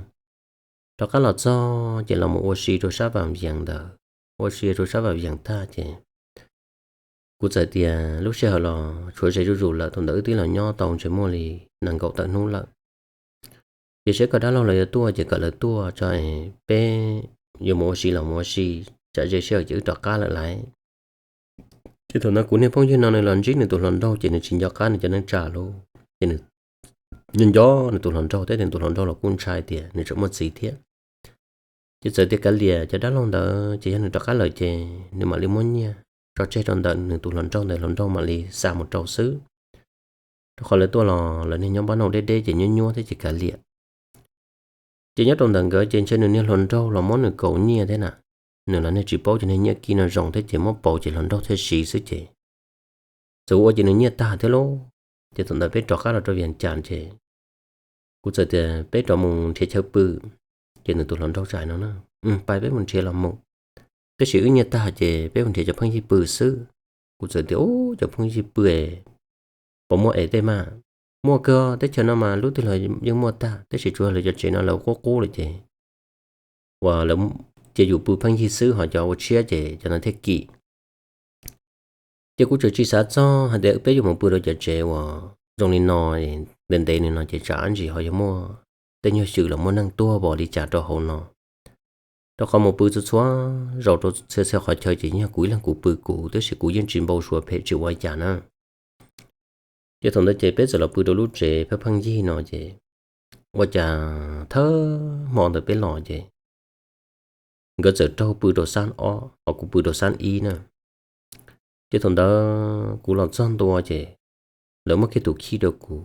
Rov qab los txog ces los mus ua si rau sab Vam Yees ntawd. Ua si rau sab Vam Yees tag ces kuv txawm tias lub sij hawm los tshuav ze zuj zus lawm, thaum ntawd wb twb los nyob tau ntshe muaj li nees nkaum tawm hnub lawm. Ces seb koj dab laug los yuav tuaj ces kom lawv tuaj tso es peb yuav mus ua si los mus ua si, tsam ze sij hawm ces wb rov qab lawm lauj. Ces thaum ntawd kuv niag phooj ywg no nws los ntsib nws tus hluas nraug ces nws tsis nco qab nws cov neej tsa lauj. Ces nws nco nco nws tus hluas nraug thiab, nws tus hluas nraug los kuj ntshai tias nws tseem muaj txiv thiab. Ces txawm tias kav liam cov dab laug ntawd ces yog nws rov qab lawm ces nws mam li muab nyiaj tso tseg rau ntawm nws tus hluas nraug ntawd, hluas nraug mam li xa mus rau xwb. Rau qhov lawv tuaj los lawv niag nyob npab noj deb deb ces nyuab nyuab thiab ces kav liam. Ces nyob rau ntawm nkawd ces ntshe nws niag hluas nraug los muab nws kaus nyiaj thiab na. Nws los niag tsis paub cov niag nyiaj kib no zoo thiab ces muab pauv ces hluas nraug thiaj siv xwb ces txawm ua ces nws nyiaj tag thiab lauj. Ces thaum ntawd peb rov qab los rau Vias Cas ces kuv txawm tias peb rov mus nrhiav chaw pw. Ces nws tus hluas nraug txawm hais no na, pais peb mus nrhiav los mus, tab sis wb nyiaj tag ces peb mus nrhiav cov phooj ywg pw xwb. Kuv txawm tias ub, cov phooj ywg pw puas muaj es tej mas? Muaj kawg, teb chaws no mas lub twg los yeej muaj tag, tab sis tsuas yog lawv cov tsev no lawv qub qub lawm ces uas lawv cia yus pw phooj ywg xwb ho cov ua tshiab ces cov no thiaj kim. Ces kuv tseem tsis xav txog hais tias peb yuav mus pw rau cov tsev uas zoo li no ntev ntev li no ces tsam ntsis ho yog muaj tej nyuag xyw los muaj neeg tuag vos li cas rau hauv no. Rau qhov mus pw txhua txhua zaus rau txhia txhia qhov chaw ces yog kuv ib leeg kuv pw kuv, tab sis kuv yeej tsis npau suav phem tsis ua cas na. Ces thaum ntawd ces peb txawm los pw rau lub tsev pheej pheej yig no ces ua cas thawj hmo ntawd peb los ces nkawd txawm raug pw rau xab ob ho kuv pw rau xab ib na. Ces thaum ntawd kuv los txog ntua ces lawv muab kiag tus khib rau kuv,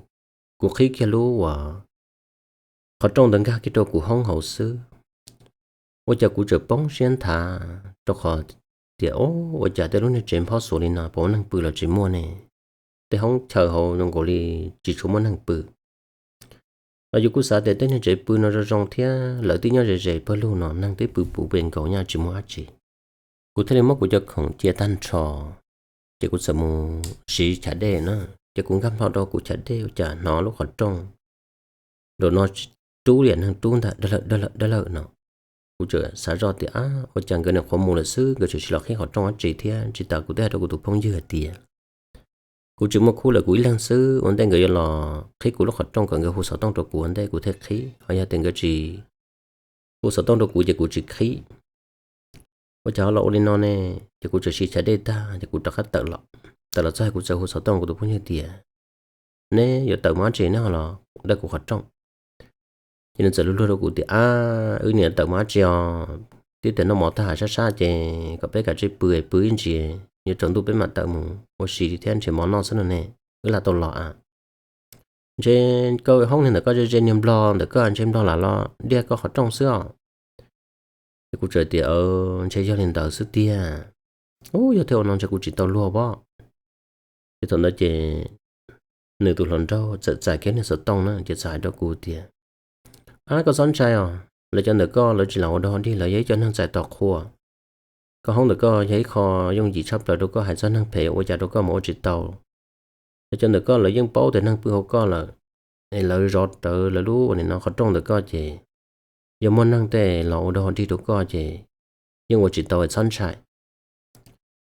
kuv qhib kiag lub uas qhov rooj ntawd nkag kiag rau kuv hoob hauv xwb. Ua cas kuv tseem poob siab nthav rau qhov tias o, ua cas tej lub niag tsev nphob xuav li no puas muaj neeg pw los tsis muaj ne? Tej hoob chaw hauv zoo nkaus li tsis tshua muaj neeg pw. Los yus kuj xav tias tej niag tsev pw no zoo zoo thiab lawv twb nyob ze ze pawg lug no neeg twb pw puv pes nkaus nyaj tsis muaj dab tsi. Kuv thiaj li muab kuv cov khoom cia tag nrho, ces kuv txawm mus siv chav dej na. Ces kuv nkag nplho rau kuv chav dej ua cas hnov lub qhov rooj nraum no rub li neeg rub ntag, dawg lawm dawg lawm dawg lawm no. kuv txawm xav zoj tias, ab, ua cas nkawd nim qhuav mus lawm xwb, nkawd tseem tsis los qhib qhov rooj dab tsi thiab, tsis tas kuv twb hais rau kuv tus phooj ywg hais tias kuv tsis muaj khub lawm, kuv ib leeg xwb, ua ntej nkawd yuav los qhib kuv lub qhov rooj kom nkawd hu xov tooj rau kuv ua ntej kuv thiaj qhib, ho yog tias nkawd tsis hu xov tooj rau kuv ces kuv tsis qhib. Ua cas ho los ua li no ne? Ces kuv txawm siv chav dej tag ces kuv rov qab tawm los. Tawm los txog kuv txawm hu xov tooj kuv tus phooj ywg tias, neb yuav tawm mus dab tsi neb ho los dawj kuv qhov rooj? Ces nws txawm luag luag rau kuv tias, ab, wb niam tawm mus dab tsi os, twb tias noj mov tag sab sab ces kom peb kav tsij pw, pw ib ntsis yuav tsaus ntuj peb mam tawm mus ua si thiab nrhiav mov noj xwb no ne, wb lam tau los a. Ntshe koj hoob niag ntawm koj ze ze niag nplog ntawm koj, ntshe nplog lam los diaj koj qhov rooj xwb os. Ces kuv txawm tias, ntshe yog li ntawd xwb tiag. Ub, yog thiaj ua no ntshe kuv tsis tau luag pob. Ces thaum ntawd ces nws tus hluas nraug txawm txais kiag niag xov tooj na ces txawm hais rau kuv tias, ab, koj txhob ntshai os, lawv cov ntawm koj lawv tsis lam ua dog dig, lawv yog ib co neeg txais tos qhua. Koj hoob ntawm koj yog ib qho yooj yim tshaj plaws rau koj, hais txog neeg phem ua cas rau koj mas ua tsis tau. Lawv cov ntawm koj lawv yeej paub tias neeg pw hauv koj lawm, es lawv zov rawv lawv lub ua nim no qhov rooj ntawm koj ces yog muaj neeg tej los ua dog dig rau koj ces yeej ua tsis tau, txhob ntshai.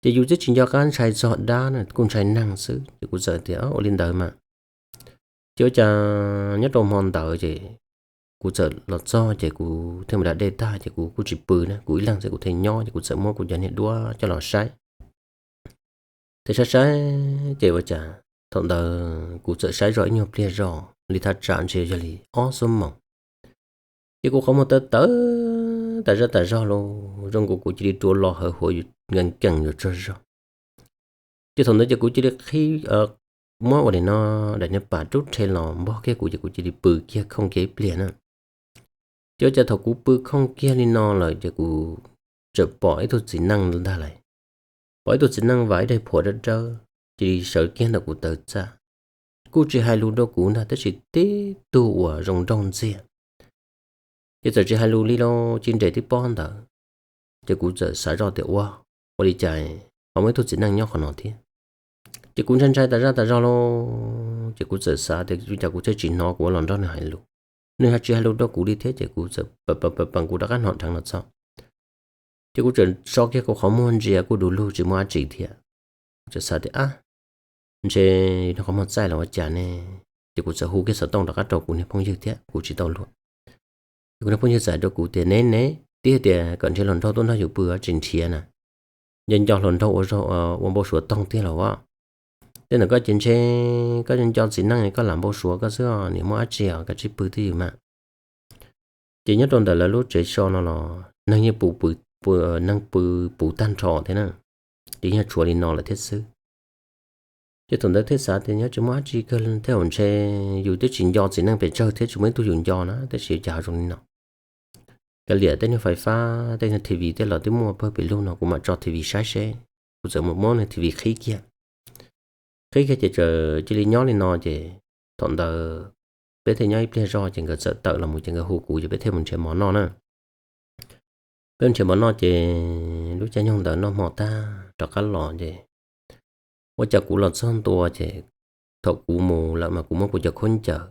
Ces yus twb tsis nco qab ntshai txog dab na, kuj ntshai neeg xwb ces kuv txawm tias, ua li ntawd mas. Ces ua cas nyob rau hmo ntawd ces kuv txawm los txog ces kuv thiaj mus da dej tag ces kuv kuj tsis pw na, kuv ib leeg xwb kuv thiaj nyob ces kuv txawm muab kuv cov niag duab coj los saib. Thiaj saib saib ces ua cas thaum ntawd kuv txawm saib zoj ib nyuag pliag zoj li thaj tsam ntshe yog li ob xuab moos. Ces kuv qhov muag tawv tawv tas zaj tas zog los zoo nkaus kuv cia li rua los hawv huav nkees nkees yuav tsaug zog. Ces thaum ntawd ces kuv cia li qhib, muab ua nim no daim niag pam rub rhe los npog kiag kuv ces kuv cia li pw kiag khooj kiag ib pliag na. Ces ua cas thaum kuv pw khooj kiag li no lawm ces kuv txawm pom ib tug txiv neej ntag lauj. Pom ib tug txiv neej vam ib daig phuam dawb dawb cia li sawv kiag ntawm kuv taw txaj. Kuj tsis hais lus rau kuv ntag tab sis tib tug uas zoo nraug ntxiag. Ces txawm tsis hais lus li lauj, cia nres tib pob ntawd. Ces kuv txawm xav zoj tias ua, ua li cas ho muaj ib tug txiv neej nyob qhov no thiab. Ces kuv ntshai ntshai tas zaj tas zog lauj, ces kuv txawm xav tias ua cas kuv thiaj tsis hnov kuv ua los nrog nws hais lus. Nws ho tsis hais lus rau kuv li thiab ces kuv txawm peem peem kuv rov qab hnov dheev los txog. Ces kuv txawm so kiag kuv qhov muag ntsia kuj du lug tsis muaj dab tsi thiab. Kuv txawm xav tias ab, ntshe nws qhov muag txaij los ua cas ne. Ces kuv txawm hu kiag xov tooj rov qab rau kuv niag phooj ywg thiab kuv tsis tau luag. Ces kuv niag phooj ywg txawm hais rau kuv tias neb neb, twb tias kom nrhiav hluas nraug tuaj nrog yus pw tsis nrhiav na. Nco nco hluas nraug ua, ua npau suav toog tiag los as. Tej ntawm koj ces ntshe koj nco txiv neej koj lam npau suav koj xwb os, nim muaj dab tsi os, kav tsij pw twj ywm mas. Ces nyob rau ntawm lawv lub tsev so no los neeg yeej puv, neeg pw puv tag nrho thiab na. Ces yog tshuav li no lawm thiab xwb. Ces thaum ntawd thiaj xav tias nyob tsis muaj dab tsi kawg thiab, ntshe yus twb tsis nco txiv neej pes tsawg thiab tsis muaj ib tug yus nco na, tab sis cas ho zoo li no. Kav liam tej niag fais fab tej niag T V tej los twb muaj pawg pem lug no, kuv mam tso T V saib seb. Kuv txawm mus muab niag T V qhib kiag. Qhib kiag ces txawm cia li nyob li no ces thaum ntawd peb thiaj nyob ib pliag zog ces nkawd txawm tawm los mus ces nkawd hu kuv ces peb thiaj mus nrhiav mov noj na. Peb nrhiav mov noj ces lub caij nyoog ntawd noj hmo tag rov qab los ces ua cas kuv los txog ntua ces thaum kuv mus lawm mas kuv muab kuv cov khaub ncaws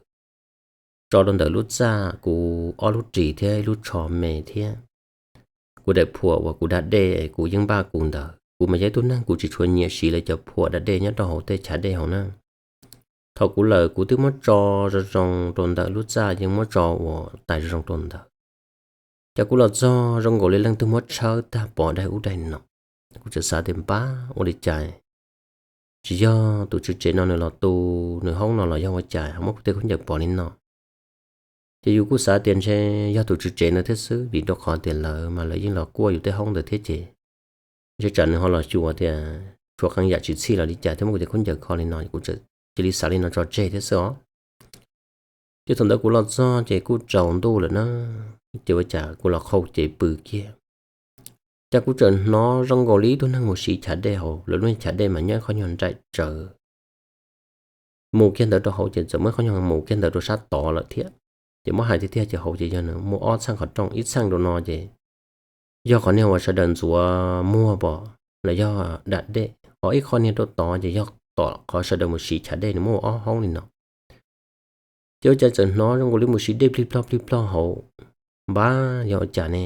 tso rau ntawm lub txaj, kuv ob lub ris thiab ib lub tsho me thiab kuv daim phuam uas kuv da dej kuv yeej npaj kuv ntawd. Kuv mas yog ib tug neeg kuv tsis tshua nyiam siv lawv cov phuam da dej nyob rau hauv tej chav dej hauv na. Thaum kuv lawm kuv twb muab tso zoo zoo rau ntawm lub txaj, yeej muab tso ua tais zoo zoo rau ntawd. Ces kuv los txog zoo nkaus li leej twg muab tshawb tag pov daig ub daig no. Kuv txawm xav tias npab ua li cas, tsis yog tus tswv tsev no nws los tu nws hoob no los yog ua cas ho muab kuv tej khaub ncaws pov li no. Ces yus kuj xav tias ntshe yog tus tswv tsev ntawd thiab xwb, vim rau qhov tias lawv mas lawv yeej los kuaj yus tej hoob ntawd thiab ces ntshe tsam nws ho los xyuas tias tshuav qee yam tsis txhij los li cas thiaj muab kuv tej khaub ncaws kho li no, kuv cia li xav li no tso tseg thiab xwb os. Ces thaum ntawd kuv los txog ces kuj tsaus ntuj lawm na, ces ua cas kuv los qhau cev pw kiag, cas kuv txawm hnov zoo nkaus li ib tug neeg mus siv chav dej hauv lawv lub chav dej mas nyob ib qho nyuag nraim tsawv. Mus kiag ntawd rau hauv ces txawm muaj ib qho nyuag mus kiag ntawd rau sab tod lawm thiab. Ces muab hais tiag tiag ces hauv ces yog nws muaj ob txheej qhov rooj, ib txheej rau no ces yog qhov niag uas sawv daws ntxuav muag pom los yog dam dej, ho ib qho niag rau tod ces yog tom qhov sawv daws mus siv chav dej, nws muaj ua ob hoob li no. Ces ua cas txawm hnov zoo nkaus li mus siv dej plig plog plig plog hauv, npab yog ua cas ne?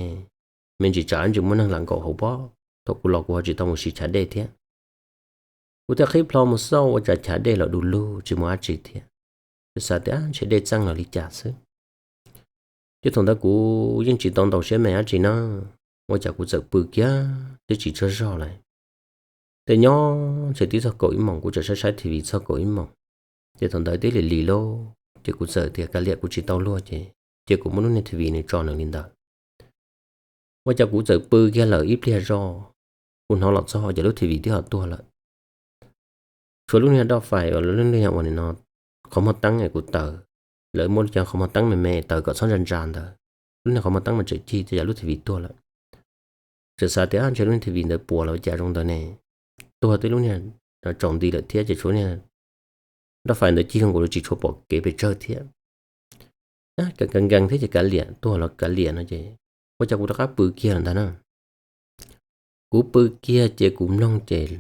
me ntsis tsam ntsis muaj neeg lam nkaum hauv pob. Thaum kuv los kuv ho tsis tau mus siv chav dej thiab. Kuv thiaj qhib plho mus xauj ua cas chav dej los du lug tsis muaj dab tsi thiab. Kuv xav tias ntshe dej txeej los li cas xwb. Ces thaum ntawd kuv yeej tsis tau ntaus siab me dab tsi na, ua cas kuv txawm pw kiag twb tsis tsaug zog lawm. Tej nyob ntshe twb txog kaum ib moos, kuv txawm saib saib T V txog kaum ib moos. Ces thaum ntawd twb lig lig lauj, ces kuv txawm tias kav liam kuv tsis tau luag ces, ces kuv muab lub niag T V nws tso nws li ntawd. Ua cas kuv txawm pw kiag lawm ib pliag zog, kuv hnov los txog ces lub T V twb ho tuag lawm. Tshuav lub niag doj fais uas lub niag uas nim no qhov muag teeb kuv taws, lawv muab cov qhov muag teeb me me taws kom txhob ntsa ntsa ntawd, lub niag qhov muag teeb mas tseem cig, ua cas lub T V tuag lawm. Txawm xav tias ntshe lub niag T V ntawd puas los ua cas zoo ntawd ne, tuag twb lub niag tsaus nti lawm thiab ces tshuav niag doj fais ntawd cig zoo nkaus li tsis tshua pom kev pes tsawg thiab. Nkees nkees thiab ces kav liam, tuag los kav liam no ces ua cas kuv rov qab pw kiag lawm ntag na. Kuv pw kiag ces kuv mloog ces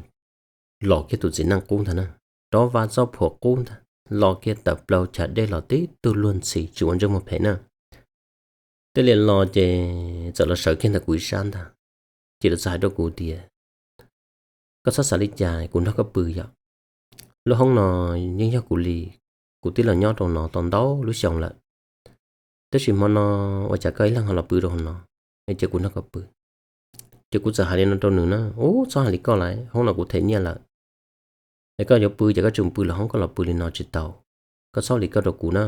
los kiag tus txiv neej qub ntag na, rov vas txoj phuam qub ntag, los kiag tawm plaws chav dej los tib tug luag ntxhi tsis ua ntsej muag phem na. Tej liam los ces txawm los sawv kiag ntawm kuv ib sab ntag, ces lawv txawm hais rau kuv tias, koj txhob xav li cas, kuv nrog koj pw yom. Lub hoob no yeej yog kuv li, kuv twb los nyob rau no tau ntau lub xyoo lawm, tab sis hmo no ua cas koj ib leeg ho los pw rau hauv no, es cia kuv nrog koj pw. Ces kuv txawm hais li no rau nws na, ub, txhob hais li koj lauj, hoob no kuv them nyiaj lawm. Es koj yuav pw ces koj tsis mus pw lwm hoob, koj los pw li no tsis tau. Koj txhob li koj rau kuv na,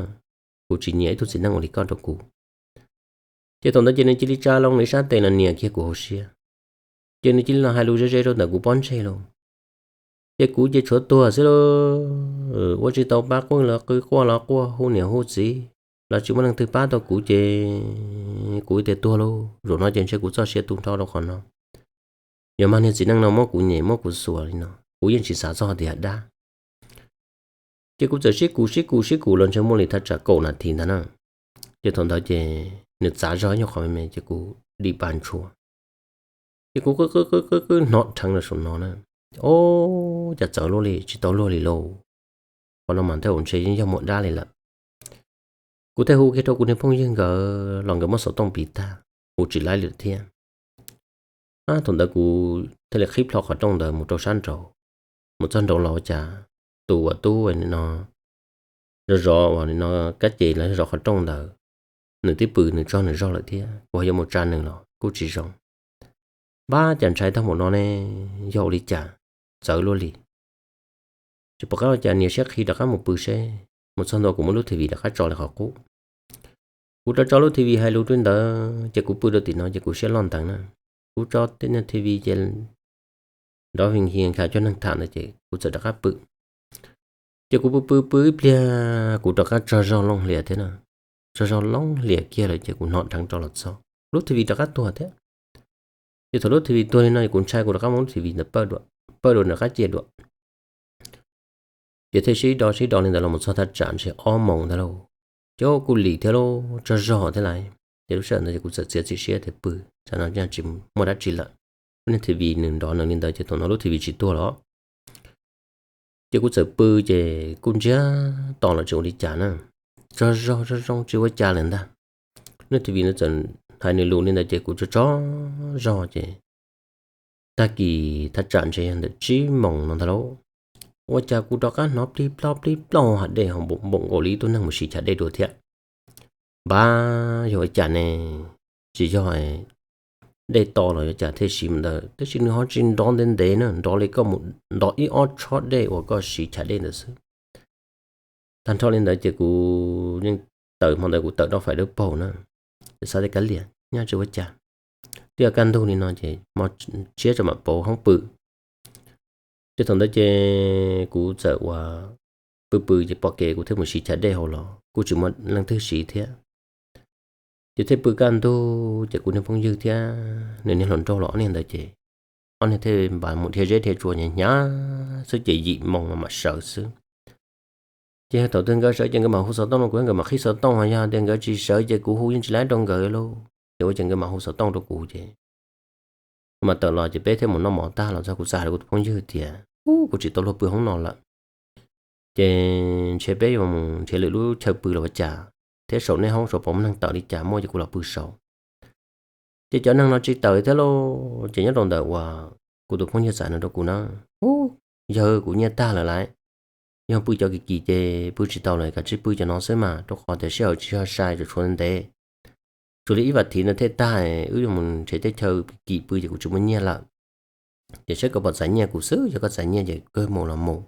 kuv tsis nyiam ib tug txiv neej ua li koj rau kuv. Ces thaum ntawd ces nws cia li tsa loo nws ib sab tes los nias kiag kuv hauv siab, ces nws cia li los hais lus ze ze rau ntawm kuv pob ntseg lauj. Ces kuv ces tshuav tuag xwb lauj, ua tsis tau pab quaj los qw, quaj los quaj hu niam hu txiv los tsis muaj leej twg pab tau kuv ces kuv ib tias tuag lauj, zaum no ces ntshe kuv txoj sia tu nrho rau qhov no. Yog mas niag txiv neej no muab kuv nyem muab kuv xuas li no kuv yeej tsis xav txog tias dab. Ces kuv txawm sib kus sib kus sib kus los ntshe muaj li thaj tsam kaum nas this ntag na. Ces thaum ntawd ces nws txav zog ib nyuag qhov me me ces kuv dim pa ntshua. Ces kuv qw qw qw qw qw hnov dheev los saum no na, ub, cas txawv luaj li, tsis tau luag li lauj. Qhov no mas tej zaum ntshe yeej yog muaj dab li lawm. Kuv thiaj hu kiag rau kuv niag phooj ywg nkawd los nkawd muab xov tooj piv tag, hu tsis laib li thiab. Thaum ntawd kuv thiaj li qhib plho qhov rooj ntawd mus rau sab nraud, mus txog nraud los ua cas tus uas tub no zov zov uas no kab ces los zov qhov rooj ntawd, nws twb pw nws tsaug nws zog lawm thiab, kuv ho yuav mus tsa nws los kuj tsis zoo. Npab, cas ntshai tag npaum no ne, yog ua li cas txawv luaj li. Tsis pom qab ua cas nias siab qhi rov qab mus pw seb, mus txog ntua kuv muab lub T V rov qab tso li qhov qub. Kuv rov tso lub T V hais lus rau ntawd ces kuv pw rau tim no ces kuv siab loj nteev na. Kuv tso tej niag T V ces nrov vee hias nkhav cov neeg tham ntawd ces kuv txawm rov qab pw. Ces kuv pw pw pw ib pliag kuv rov qab tsaug zog looj hlias thiab na. Tsaug zog looj hlias kiag lawm ces kuv hnov dheev rov los txog lub T V rov qab tuag thiab. Ces thaum lub T V tuag li no kuv ntshai kuv rov qab muab lub T V ntawd pawj dua, pawj dua rov qab cia dua. Ces thiaj sib do sib do li ntawd los mus txog thaj tsam ntshe ob moos ntawd lauj. Ces kuj lim thiab lauj, tsaug zog thiab lawm. Ces lub sij hawm ntawd ces kuv txawm txiav txim siab tias pw, tsam no tsis muaj dab tsi lawm. Lub niag T V nws nrov nws li ntawd ces thaum no lub T V tsis tuag los. Ces kuv txawm pw ces kuj ntsiag to los tsis ua li cas na. Tsaug zog zoo zoo tsis ua cas lawm ntag. Lub niag T V ntawd txawm hais nws lus li ntawd ces kuv tsaug tsaug zog ces tag kis thaj tsam ntshe yog ntawm tsib moos no ntag lauj. Ua cas kuv rov qab hnov plij ploj plij ploj hav dej ho npaum nkaus li ib tug neeg mus siv chav dej dua thiab. Npab, yog ua cas ne? Tsis yog dej to los yuav cas thiaj siv mus ntawd, tab sis nws ho tsis nrov ntev ntev na, nrov li koj mus nrov ib ob tshob dej uas koj siv chav dej ntawd xwb. Tag nrho li ntawd ces kuv yeej tawm hmo ntawd kuv tawm rau fais dawb paug na, ces xav tias kav liam, nyob tsis ua cas, twb kaj ntug li no ces hmo tshiab tso mam pauv hoob pw. Ces thaum ntawd ces kuv txawm ua pw pw ces pom kev kuv thiaj mus siv chav dej hauv los kuj tsis muaj leej twg siv thiab. Ces thiaj pw kaj ntug ces kuv niag phooj ywg thiab nws niag hluas nraug los ob niag ntawd ces ob niag thiaj npaj mus dhia zeb dhia tsua hnyav hnyav xwb ces yim moos mas mam sawv xwb. Ces thaum twg nkawd sawv ces nkawd mam hu xov tooj rau kuv, nkawd mam qhib xov tooj, ho yog tias nkawd tsis sawv ces kuv hu yeej tsis laib rau nkawd lauj. Ces ua ces nkawd mam hu xov tooj rau kuv ces kuv mam tawm los ces peb thiaj mus noj mov tag los txog kuv txawm hais rau kuv tus phooj ywg tias, ub, kuv tsis tau luag pw hoob no lawm. Ces ntshe peb yuav mus nrhiav lwm lub chaw pw los ua cas, thiab saum nej hoob saud puas muaj neeg tawm li cas, muaj ces kuv los pw saud. Ces cov neeg no tsis tawm thiab lauj. Ces nyob rau ntawm uas kuv tus phooj ywg txawm hais no rau kuv na, Ub, yawg, kuv nyiaj tag lawm lauj. Yog pw cov kim kim ces pw tsis tau lawm, kav tsij pw cov no xwb mas, rau qhov tias sij hawm tsis yog sai, tshuav ntev, tshuav li ib vas thiv no thiaj tag, wb yuav mus nrhiav teb chaws kim pw ces kuv tsis muaj nyiaj lawm. Ces saib koj puas txais nyiaj kuv xwb, yog koj txais nyiaj ces koj mus los mus,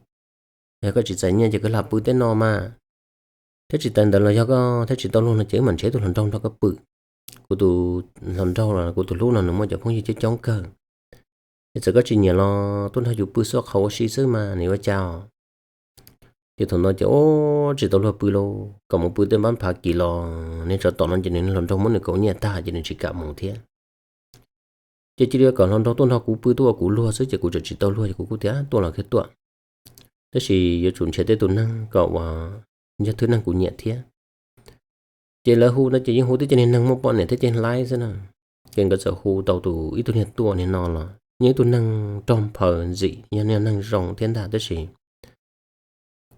yog koj tsis txais nyiaj ces koj lam pw tej no mas. Thiab tsis tas ntawd los yog koj thiab tsis tau luag no ces wb mam nrhiav tus hluas nraug nrog koj pw. Kuv tus hluas nraug los kuv tus hlub no nws muaj cov phooj ywg coob coob kawg. Ces txawm koj tsis nyiam los tuaj nrog yus pw xwb, qhov ua si xwb mas nws ua cas. Ces thaum no ces ub, tsis tau luag pw lauj, kom mus pw tej npab phav kim los niag tsov tom no ces nws hluas nraug muab nws kaus nyiaj tag ces nws tsis kam mus thiab. Ces cia li kom hluas nraug tuaj nrog kuv pw, tuaj ua kuv luag xwb ces kuv tseem tsis tau luag ces kuv kuj tias tuaj los kuj tuaj, tab sis yuav tsum nrhiav tej tus neeg kom uas yog thwj neeg kuv nyiam thiab. Ces lawv hu no ces yeej hu tib co niag neeg muaj poj niam thiab ces laib xwb na. Ces nkawd txawm hu tau tus ib tug niag tuaj niag no los yeej ib tug neeg rog nphaws ntxim, yog niag neeg zoo thiab ntag, tab sis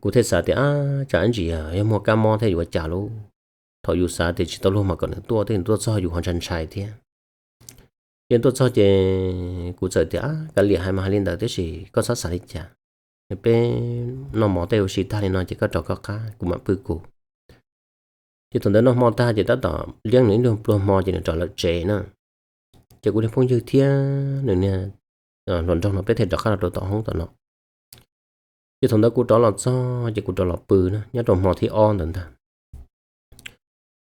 kuv thiaj xav tias, Ab, tsam ib ntsis yog muaj kab mob thiab yuav ua cas lauj. Thaum yus xav tias tsis tau luag mas kom nws tuaj, tej nws tuaj txog yus ho ntshai ntshai thiab. Ces tuaj txog ces kuv txawm tias, Ab, kav liam, hais mas hais li ntawd, tiam sis koj txhob xav li cas. Peb noj mov tej ua si tag li no ces koj rov koj qab, kuv mam pw kuv. Ces thaum ntawd noj hmo tag ces tab tom liab nws ib nyuag pluag hmo ces nws rov lawm tsev na. Ces kuv niag phooj ywg thiab nws niag hluas nraug no peb thiaj rov qab los rau tom hoob tom no. Ces thaum ntawd kuv rov los txog ces kuv rov los pw na, nyob rau hmo thib ob ntawd ntag.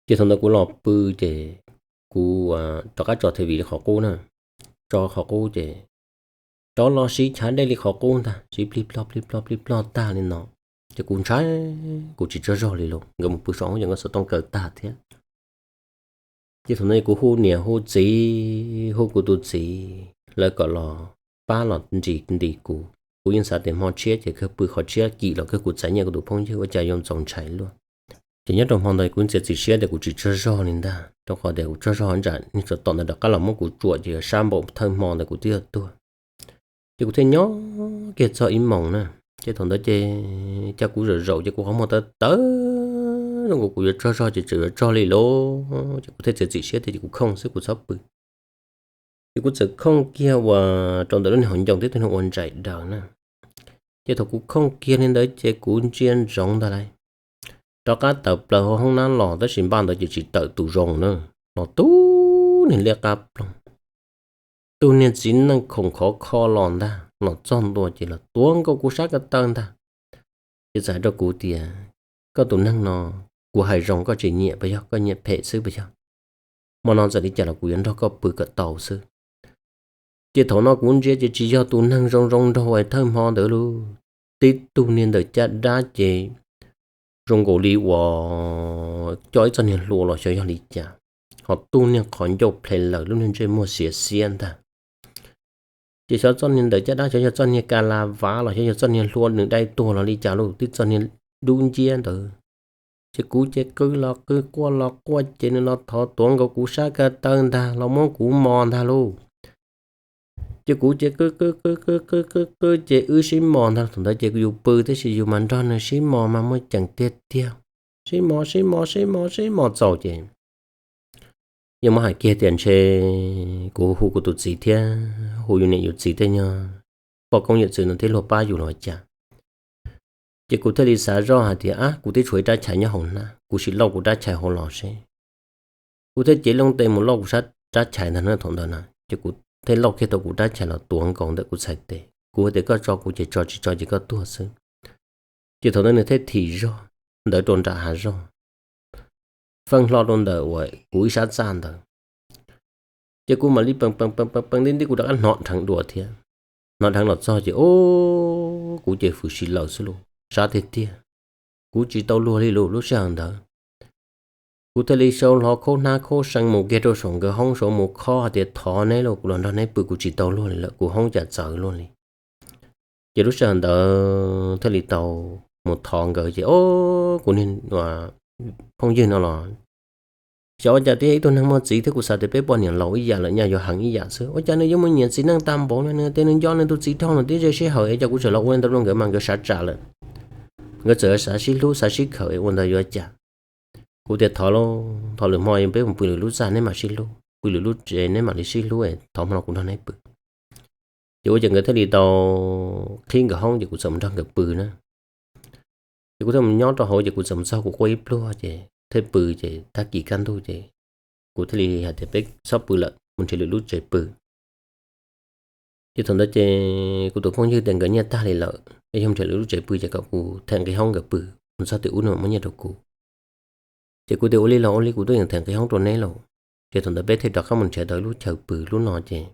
Ces thaum ntawd kuv los pw ces kuv rov qab tso thwv vim li qhov qub na, tso qhov qub ces rov los sib chav dej li qhov qub ntag, sib plig plog plig plog plig plog tag li no. Ces kuv ntshai, kuv tsis tsaug zog li lauj, nkawd mus pw saum hoob ces nkawd xov tooj kaw tag thiab. Ces thaum no kuv hu niam hu txiv, hu kuv tus txiv, lawv kom los pab los nris nti kuv. Kuv yeej xav tias hmo tshiab ces kawg pw qhov tshiab kim los kawg kuv txais nyiaj kuv tus phooj ywg, ua cas yuav txaus ntshai luaj. Ces nyob rau hmo ntawd kuv txiav txim siab tias kuv tsis tsaug zog li ntag, rau qhov tias kuv tsaug zog ntshe niag tsov tom ntawd rov qab los muab kuv tsuam ces yuav sab npaum thawj hmo ntawd kuv twb yuav tuag. Ces kuv thiaj nyob kiag txog ib moos na, ces thaum ntawd ces cas kuv zaum zaum ces kuv qhov muag tawv tawv zoo nkaus kuv yuav tsaug zog ces tseem yuav tsaug li lauj. Ces kuv thiaj txiav txim siab tias ces kuv khooj xwb kuv txhob pw. Ces kuv txawm khooj kiag uas rau ntawm lub niag hauv ncoo tib tug neeg ua ntsais daws na. Ces thaum kuv khooj kiag li ntawd ces kuv ntsia ntsoov ntag lauj, rov qab tawm plaws hauv hoob nab los, tab sis npaj ntawd ces tsis tawm tus zoo na, los tub niag liab qab ploog, tug niag txiv neej khoom khov kho los ntag, los txog ntua ces los tuav nkaus kuv sab ko taw ntag. Ces txawm hais rau kuv tias, Koj tus neeg no, kuv hais zoo koj tsis nyiam puas yog, koj nyiam phem xwb puas yog? Hmo no txawm li cas los kuv yuav nrog koj pw kom tau xwb. Ces thaum no kuv ntsia ces tsis yog tus neeg zoo zoo nraug thawj hmo ntawd lauj, tib tug niag ntawm caj dab ces zoo nkaus li uas coj ib txoj niag hlua los xyov yog li cas, ho tug niag qhov ncauj ple lawm, lub niag ntsej muag xiav xiab ntag. Ces xyov txoj niag ntawm caj dab xyov yog txoj niag ka la vav los xyov yog txoj niag hlua nws dai tuag los li cas lauj, tib txoj niag dub nciab ntawd. Ces kuv ces qw los qw, quaj los quaj, ces nws los thov tuav nkaus kuv sab ko taw ntag, los muab kuv mos ntag lauj. Ces kuv ces qw qw qw qw qw qw qw ces wb sib mos ntag. Thaum ntawd ces yus pw tib si yus mas nrog nws sib mos mas muaj ceem tiag tiag, sib mos sib mos sib mos sib mos txaus ces yeej muab hais kiag tias ntshe kuv hu kuv tus txiv thiab hu yus niam yus txiv tej nyuag poj koob yawm txwv no thiaj luag pab yus los cas. Ces kuv thiaj li xav zoj hais tias, Ab, kuv twb tshuav ib rab chais nyob hauv hnab, kuv sim lauj kuv rab chais hauv los seb. Kuv thiaj cev loo tes mus lauj kuv sab rab chais ntag na. Thaum ntawd na ces kuv thiaj lauj kiag tau kuv rab chais los tuav nkaus ntawm kuv txhais tes, kuv hais tias, Koj tso kuv ces tso, tsis tso ces koj tuag xwb. Ces thaum ntawd nws thiaj thim zog ntawd rau nram hav zog, feej hlo rau ntawm uas kuv ib sab txaj ntawd. Ces kuv mam li pees pees pees pees pees ntib ntib kuv rov qab hnov dheev dua thiab. Hnov dheev los txog ces, Ub, kuv ces fwm sim lawm xwb lauj, sab tiag tiag. Kuv tsis tau luag li lauj lub sij hawm ntawd. Kuv thiaj li sau hlo khaub hnab khaub see mus kiag rau saum nkawd hoob saud mus khob hais tias, Thov neb lauj, kuv los nrog neb pw kuv tsis tau luag li lawm, kuv hoob cas txawv luaj li. Ces lub sij hawm ntawd thiaj li tau mus thov nkawd ces, Ob, kuv niag phooj ywg no los xyov ua cas tib ib tug neeg muaj txiv thiab, kuv xav tias peb poj niam laus ib yam lawm nyaj yuav heev ib yam xwb, ua cas nws yuav mus nyiam txiv neej tag npaum no, nws tias nws nco nws tus txiv dhau no tib ze sij hawm es cas kuv tseem los ua li ntawd rau nkawd mas nkawd sab tsam lawm. Nkawd txawm xav sib hlub xav sib khawm es ua ntawd yuav cas. Kuv tias, Thov lauj, thov lwm hmo peb mus pw lwm lub txaj neb mam sib hlub. pw lwm lub tsev neb mam li sib hlub, thov hmo no kuv nrog neb pw. Ces ua ces nkawd thiaj li tau qhib nkawd hoob ces kuv txawm mus nrog nkawd pw na. Ces kuv thiaj mus nyob rau hauv ces kuv txawm mus txog kuv quaj ib pluag ces thiaj pw ces tag kis kaj ntug ces kuv thiaj li hais tias peb txhob pw lawm, mus nrhiav lwm lub tsev pw. Ces thaum ntawd ces kuv tus phooj ywg tias nkawd nyiaj tag li lawm, yog mus nrhiav lwm lub tsev pw ces kom kuv them nqi hoob nkawd pw, mus txog tim ub nws mam muab nyiaj rau kuv. Ces kuv tias ua li los ua li, kuv twb yeej them nqi hoob rau neb lawm. Ces thaum ntawd peb thiaj rov qab mus nrhiav tau ib lub chaw pw lub no ces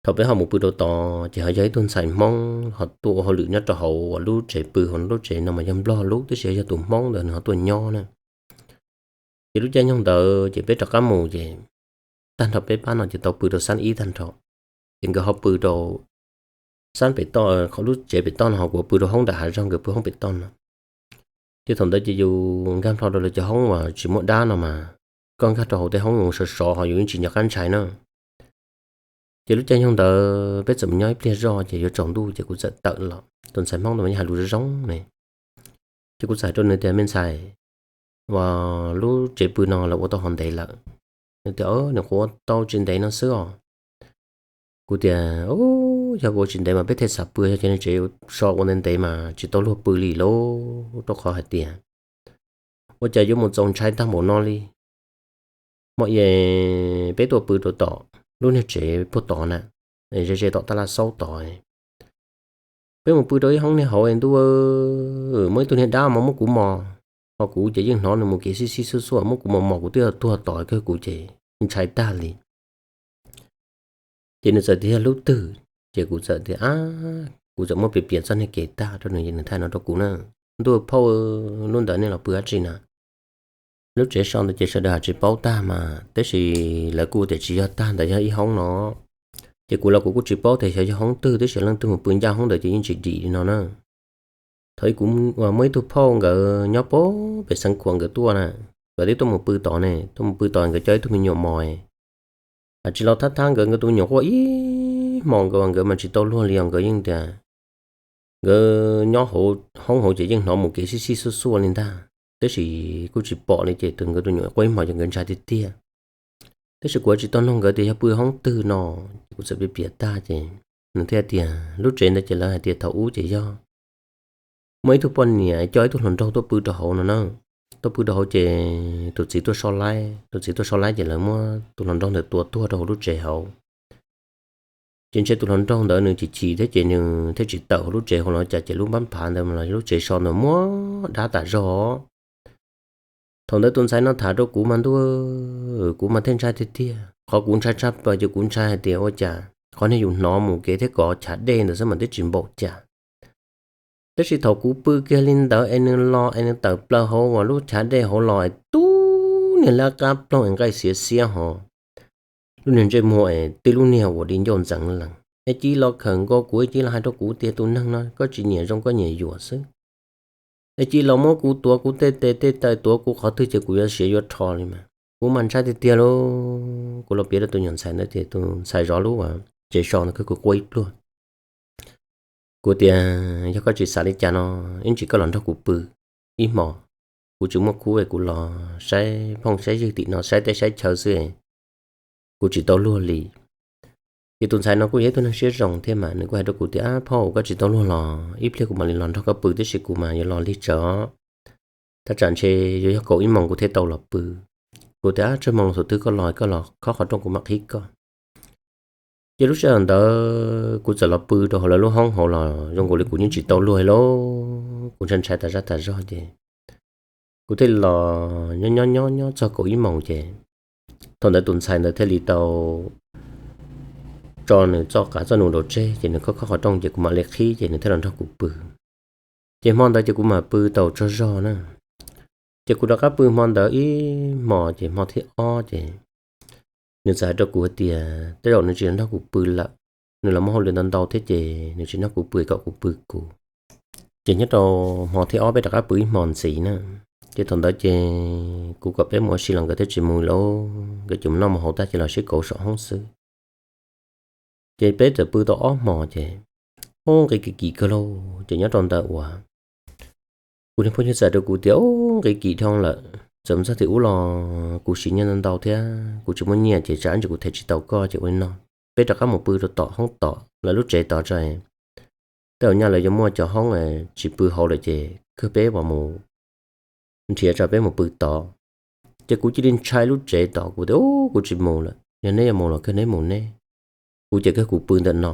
thaum peb ho mus pw rau tod ces ho yog ib tug ntxhais Hmoob ho tuaj ua hauj lwm nyob rau hauv uas lub tsev pw hauv lub tsev no mas yog Nplog lub, tab sis yog tus Hmoob ntawd nws ho tuaj nyob na. Ces lub caij nyoog ntawd ces peb rov qab mus ces tag nrho peb pab no ces tau pw rau xab ib tag nrho. Ces nkawd ho pw rau xab pem toj, lub tsev pem toj no, ho kuv pw rau hoob nram hav zoov, nkawd pw hoob pem toj no. Ces thaum ntawd ces yus nkag nplho rau lawv cov hoob uas tsis muaj dab no mas, koj nkag rau hauv tej hoob uas sov sov ho yus yeej tsis nco qab ntshai na. Ces lub caij nyoog ntawd peb txawm mus nyob ib pliag zoj ces yuav tsaus ntuj ces kuv txawm tawm los, tus ntxhais Hmoob ntawd mas yog hais lus zoo zoo ne. Ces kuv txawm hais rau nws tias me ntxhais, uas lub tsev pw no lawv ua tau ho ntev lawm? Nws tias nws kuj ua tau tsis ntev no xwb os. Kuv tias yog kuv ua tsis ntev mas peb thiaj xav pw, yog ces niag tsev so ua ntev ntev mas tsis tau luag pw li lauj, rau qhov hais tias ua cas yuav mus txaus ntshai tag npaum no li. Hmo es peb tuaj pw rau tom lub niag tsev puag tod na, ze ze tom tab laj xaub tod. Peb mus pw rau ib hoob niag hauv es ntuj, muaj ib tug niag dab mas muab kuv mos, ho kuv ces yeej hnov nws mus kev xib xib xuaj xuaj muab kuv mos mos, kuv twb yog tuag tod kawg kuv ces ntshai tag li. Ces nws txawm tias yog lub twg, ces kuv txawm tias a, kuv txawm muab piav piav txoj niag kev tag rau nws, nws thiaj no rau kuv na, ntuj phauj, lub ntawd nej los pw dab tsi na? Lub tsev so ntawd ces sawv daws hais tsis paub tag mas, tab sis lawv kuj tias tsis yog tag ntawd, yog ib hoob no. Ces kuv los kuv kuj tsis paub tias xyov yog hoob twg, tab sis leej twg mus pw ncaj hoob ntawd ces yeej tsis dim li no na. Thaum ub kuv muaj ib tug phauj nkawd nyob pem Xeev Khuam nkawd tuaj na, nkawd twb tuaj mus pw tod ne, tuaj mus pw tod nkawd coj ib tug me nyuam mos. Hais tsis los thab thab nkawd, nkawd tus me nyuam quaj ib hmos, nkawd nkawd mas tsis tau luag li os, nkawd yeej tias nkawd nyob hauv hoob hauv ces yeej hnov mus kev xib xib xuaj xuaj li ntag, tab sis kuj tsis pom li ces tus nkawd tus nyuam quaj ib hmos ces nkawd ntshai tiag tiag. Tab sis kuv tsis tau nug nkawd tias yog pw hoob twg no, ces kuv txawm piav piav tag ces nws thiaj tias lub tsev ntawd ces lawv hais tias thaum ub ces yog muaj ib tug poj niam coj ib tug hluas nraug tuaj pw rau hauv no na. Tuaj pw rau hauv ces tus txiv tuaj so laib, tus txiv tuaj so laib ces lawv muab tus hluas nraug ntawd tua tuag rau hauv lub tsev hauv. Ces ntshe tus hluas nraug ntawd nws chim chim thiab ces nws thiaj tsis tawm hauv lub tsev hauv los cas ces lub npab phav ntawd los lub tsev so ntawd muab dab tas zog. Thaum ntawd tus ntxhais no tham rau kuv mas ntuj, kuv mas thiaj ntshai tiag tiag. Qhov kuv ntshai tshaj plaws ces kuv ntshai hais tias ua cas qhov niag yus hnov mus kev thiab kov chav dej ntawd xwb mas twb tsis npaum cas. Tab sis thaum kuv pw kiag li ntawd es nws los es nws tawm plaws hauv uas lub chav dej hauv los es tub niag lab qab ploog es nqaij xiav xiab ho, lub niag ntsej muag es tib lub niag uas di ncauj ntxeev lees es cia li los khawm nkaus kuv, cia li los hais rau kuv tias tus neeg no koj tsis nyiam zoo koj nyiam yuam xwb. Es cia li los muab kuv tuav kuv tej tes tej taw, tuav kuv qhov twg ces kuv yuav siav yuav rho li mas. Kuv mas ntshai tiag tiag lauj. Kuv los piav rau tus nyuam ntxhais ntawd tias tus ntxhais zov lub tsev so ntawd kawg kuv quaj ib pluag. Kuv tias yog koj tsis xav li cas no, ib tsam koj los nrog kuv pw ib hmos. Kuv tsis muaj khub es kuv los saib phooj saib ywg tim no, saib teb saib chaw xwb, kuv tsis tau luag li. Ces tus ntxhais no kuj yog ib tug neeg siab zoo thiab mas nws kuj hais rau kuv tias, Ab phauj, koj tsis tau luag los ib pliag kuv mam li los nrog koj pw, tab sis kuv mas yuav los lig tsawv, thaj tsam ntshe yuav yog kaum ib moos kuv thiaj tau los pw. Kuv tias, Ab, tsawg moos thaum twg koj los koj los khob qhov rooj kuv mam qhib koj. Ces lub sij hawm ntawd kuv txawm los pw rau hauv lawv lub hoob hauv los zoo nkaus li kuv yeej tsis tau luag li lauj. Kuv ntshai ntshai tas zaj tas zog ces kuv thiaj li los nyob nyob nyob nyob txog kaum ib moos ces thaum ntawd tus ntxhais ntawd thiaj li tau tso nws txoj qav txoj nus rau tseg ces nws khob khob qhov rooj ces kuv mam li qhib ces nws thiaj los nrog kuv pw. Ces hmo ntawd ces kuv mam pw tau tsaug zog na. Ces kuv rov qab pw hmo ntawd ib hmos ces hmo thib ob ces nws txawm hais rau kuv hais tias tej zaum nws tsis los nrog kuv pw lawm, nws los muaj hauj lwm ntau ntau thiab ces nws tsis nrog kuv pw kom kuv pw kuv. Ces nyob rau hmo thib ob peb rov qab pw ib hmos ntxiv na. Ces thaum ntawd ces kuv kom peb mus ua si los nkawd thiaj tsis mus lauj, nkawd ces mus noj mus haus tag ces los sib kauv saum hoob xwb. Ces peb txawm pw tau ob hmos ces ub nqi kim kim kawg lauj. Ces nyob rau ntawd uas kuv niag phooj ywg txawm hais rau kuv tias ub nqi kim dhau lawm, txawm mus txog tim ub los kuv siv nyiaj ntau ntau thiab kuv tsis muaj nyiaj ces tsam ntsis kuv them tsis tau koj ces ua li no, peb rov qab mus pw rau tom hoob tom lawv lub tsev tod tso. Tej zaum nyaj lawv yuav muaj cov hoob tsis pw hauv lawm ces kawg peb mus nrhiav tso peb mus pw tod. Ces kuv cia li ntshai lub tsev tod, kuv tias, Ub, kuv tsis mus lawm, yog neb yuav mus los kawg neb mus neb, kuv ces kawg kuv pw ntawm no.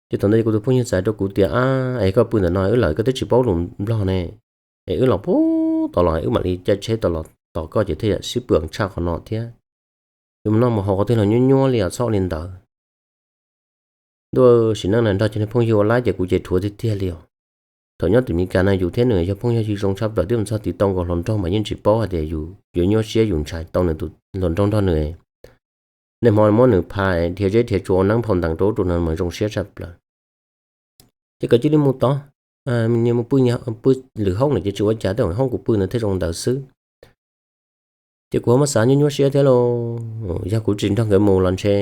Ces thaum ntawd kuv tus phooj ywg txais rau kuv tias, Ab, es koj pw ntawm no wb lawm koj twb tsis paub lus Nplog ne, es wb los puag tod los wb mam li caij tsheb tau los tos koj ces thiaj yam sib pw tshaj qhov no thiab. Yuav mus noj mus haus qhov twg los nyuab nyuab li os, txhob ua li ntawd. Ntuj, sim neej na nrog cov niag phooj ywg ua laib ces kuv ces dhuav tiag tiag li os. Thaum nyob tim Meskas no yus thiab nws yog phooj yog ywg zoo tshaj plaws, twb mus txog tim tau nkaus hluas nraug mas yeej tsis paub hais tias yus yuav nyuaj siab yus ntshai tau nws tus hluas nraug nrog nws. Niaj hmo muab nws pha dhia zeb dhia tsua ua neeb phau ntees rau ub rau no mas zoo siab tshaj plaws. Ces koj cia li mus tod, mus pw, pw lwm hoob lawm ces tsis ua cas, tej zaum hoob kuv pw ntawd thiaj zoo ntawd xwb. Ces kuv ho muab xav nyuaj nyuaj siab thiab lauj, yog kuv tsis nrog nkawd mus los ntshe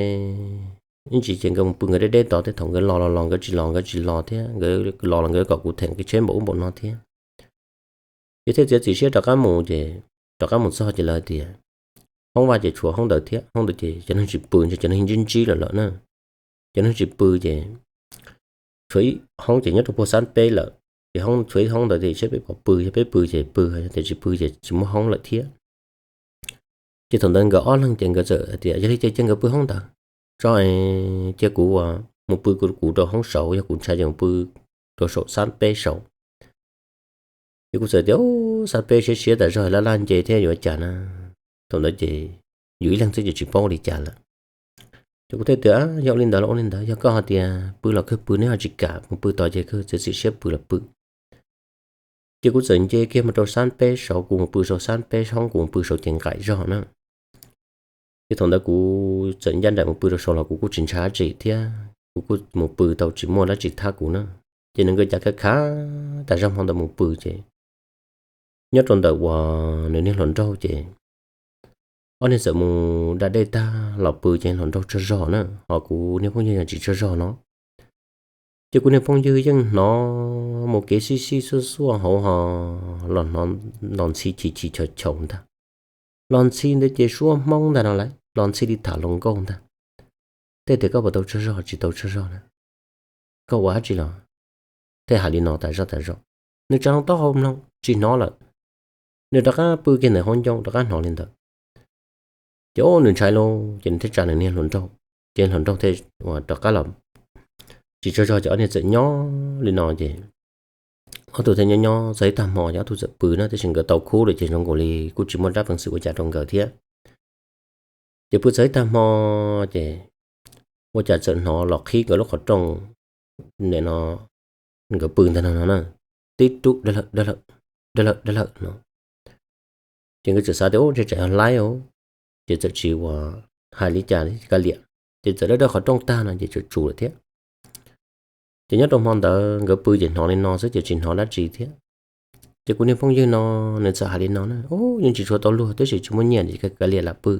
ib ntsis ces nkawd mus pw nkawd deb deb tod, tej thaum nkawd los los los, nkawd tsis los nkawd tsis los thiab, nkawd los los nkawd kom kuv them kev tsheb npaum ub npaum no thiab. Ces thiaj txiav txim siab rov qab mus ces rov qab mus txog ces lawv tias hoob vaj ces tshuav hoob ntawd thiab, hoob ntawd ces cov neeg tsis pw, ntshe cov neeg ntsib ntsib lawm lawm na. Cov neeg tsis pw ces tshuav ib hoob ces nyob rau puag xab peb lawm, ces hoob tshuav ib hoob ntawd ces seb peb puas pw, yog peb pw ces pw, yog tias tsis pw ces tsis muaj hoob lawm thiab. Ces thaum ntawd nkawd ob leeg ces nkawd txawm tias yog li ces cia nkawd pw hoob ntawd tso, cia kuv mus pw kuv rau hoob saud, yog kuv ntshai ces mus pw rau saum xab peb saud. Ces kuv txawm tias, Ub, xab peb siab siab tas zog, laj laj nce thiab yuav ua cas na. Thaum ntawd ces yus ib leeg xwb ces tsis paub ua li cas lawm. Ces kuv thiaj tias, Yog ua li ntawd los ua li ntawd, yog koj hais tias pw los kawg pw, neb ho tsis kam mus pw tod ces kawg txiav txim siab pw los pw. Ces kuv txawm nce kiag mus rau xab peb saud, kuv mus pw saum xab peb hoob, kuv mus pw saum ces nqaim zog na. Ces thaum ntawd kuv txawm ncaj nraim mus pw rau saud los kuv kuj tsis ntshai dab tsi thiab, kuv kuj mus pw tau tsis muaj dab tsi thab kuv na. Ces nws nkawd cas khav khav tas zog hmo ntawd mus pw ces nyob rau ntawm uas nws niag hluas nraug ces ob niag txawm mus da dej tag los pw ces hluas nraug tsaug zog na, ho kuv niag phooj ywg yeej tsis tsaug zog no. Ces kuv niag phooj ywg yeej hnov mus kev sib sib xuaj xuaj hauv ho los hnov los ntxhi chim chim chaum chaum ntag. Los ntxhi ntawd ces suab Hmoob ntag no lawm, los ntxhi li tham hluas nkauj ntag. Tej tias koj puas tau tsaug zog tsis tau tsaug zog na, koj ua dab tsi los thiaj hais li no tas zog tas zog. Nws tsa hlo taub hau mloog tsis hnov lawm, nws rov qab pw kiag ntawm hauv ncoo rov qab hnov li ntawd. Ces nws ntshai lauj, ces nws thiaj tsa nws niag hluas nraug, ces hluas nraug thiaj rov qab los tsis tsaug zog ces ob niag txawm nyob li no ces ob tug thiaj nyob nyob txog ib tag hmo ces ob tug txawm pw na, tab sis nkawd tau khub lawm ces zoo nkaus li kuj tsis muaj rab peev xwm ua cas rau nkawd thiab. Ces pw txog ib tag hmo ces ua cas txawm hnov los qhib nkawd lub qhov rooj, nim no nkawd pw ntag no no na, tib rub dawb lawm dawb lawm dawb lawm no. Ces nkawd txawm xav tias ub ntshe tsam yog laib os, ces txawm tsis ua hais li cas li, kav liam. Ces txawm dawb dawb qhov rooj tag no ces txawm tsum lawm thiab. Ces nyob rau hmo ntawd nkawd pw ces hnov li no xwb ces tsis hnov dab tsi thiab. Ces kuv niag phooj ywg no nws txawm hais li no na, ub, yeej tsis tshua tau luag tab sis tsis muaj nyiaj ces kav liam lam pw.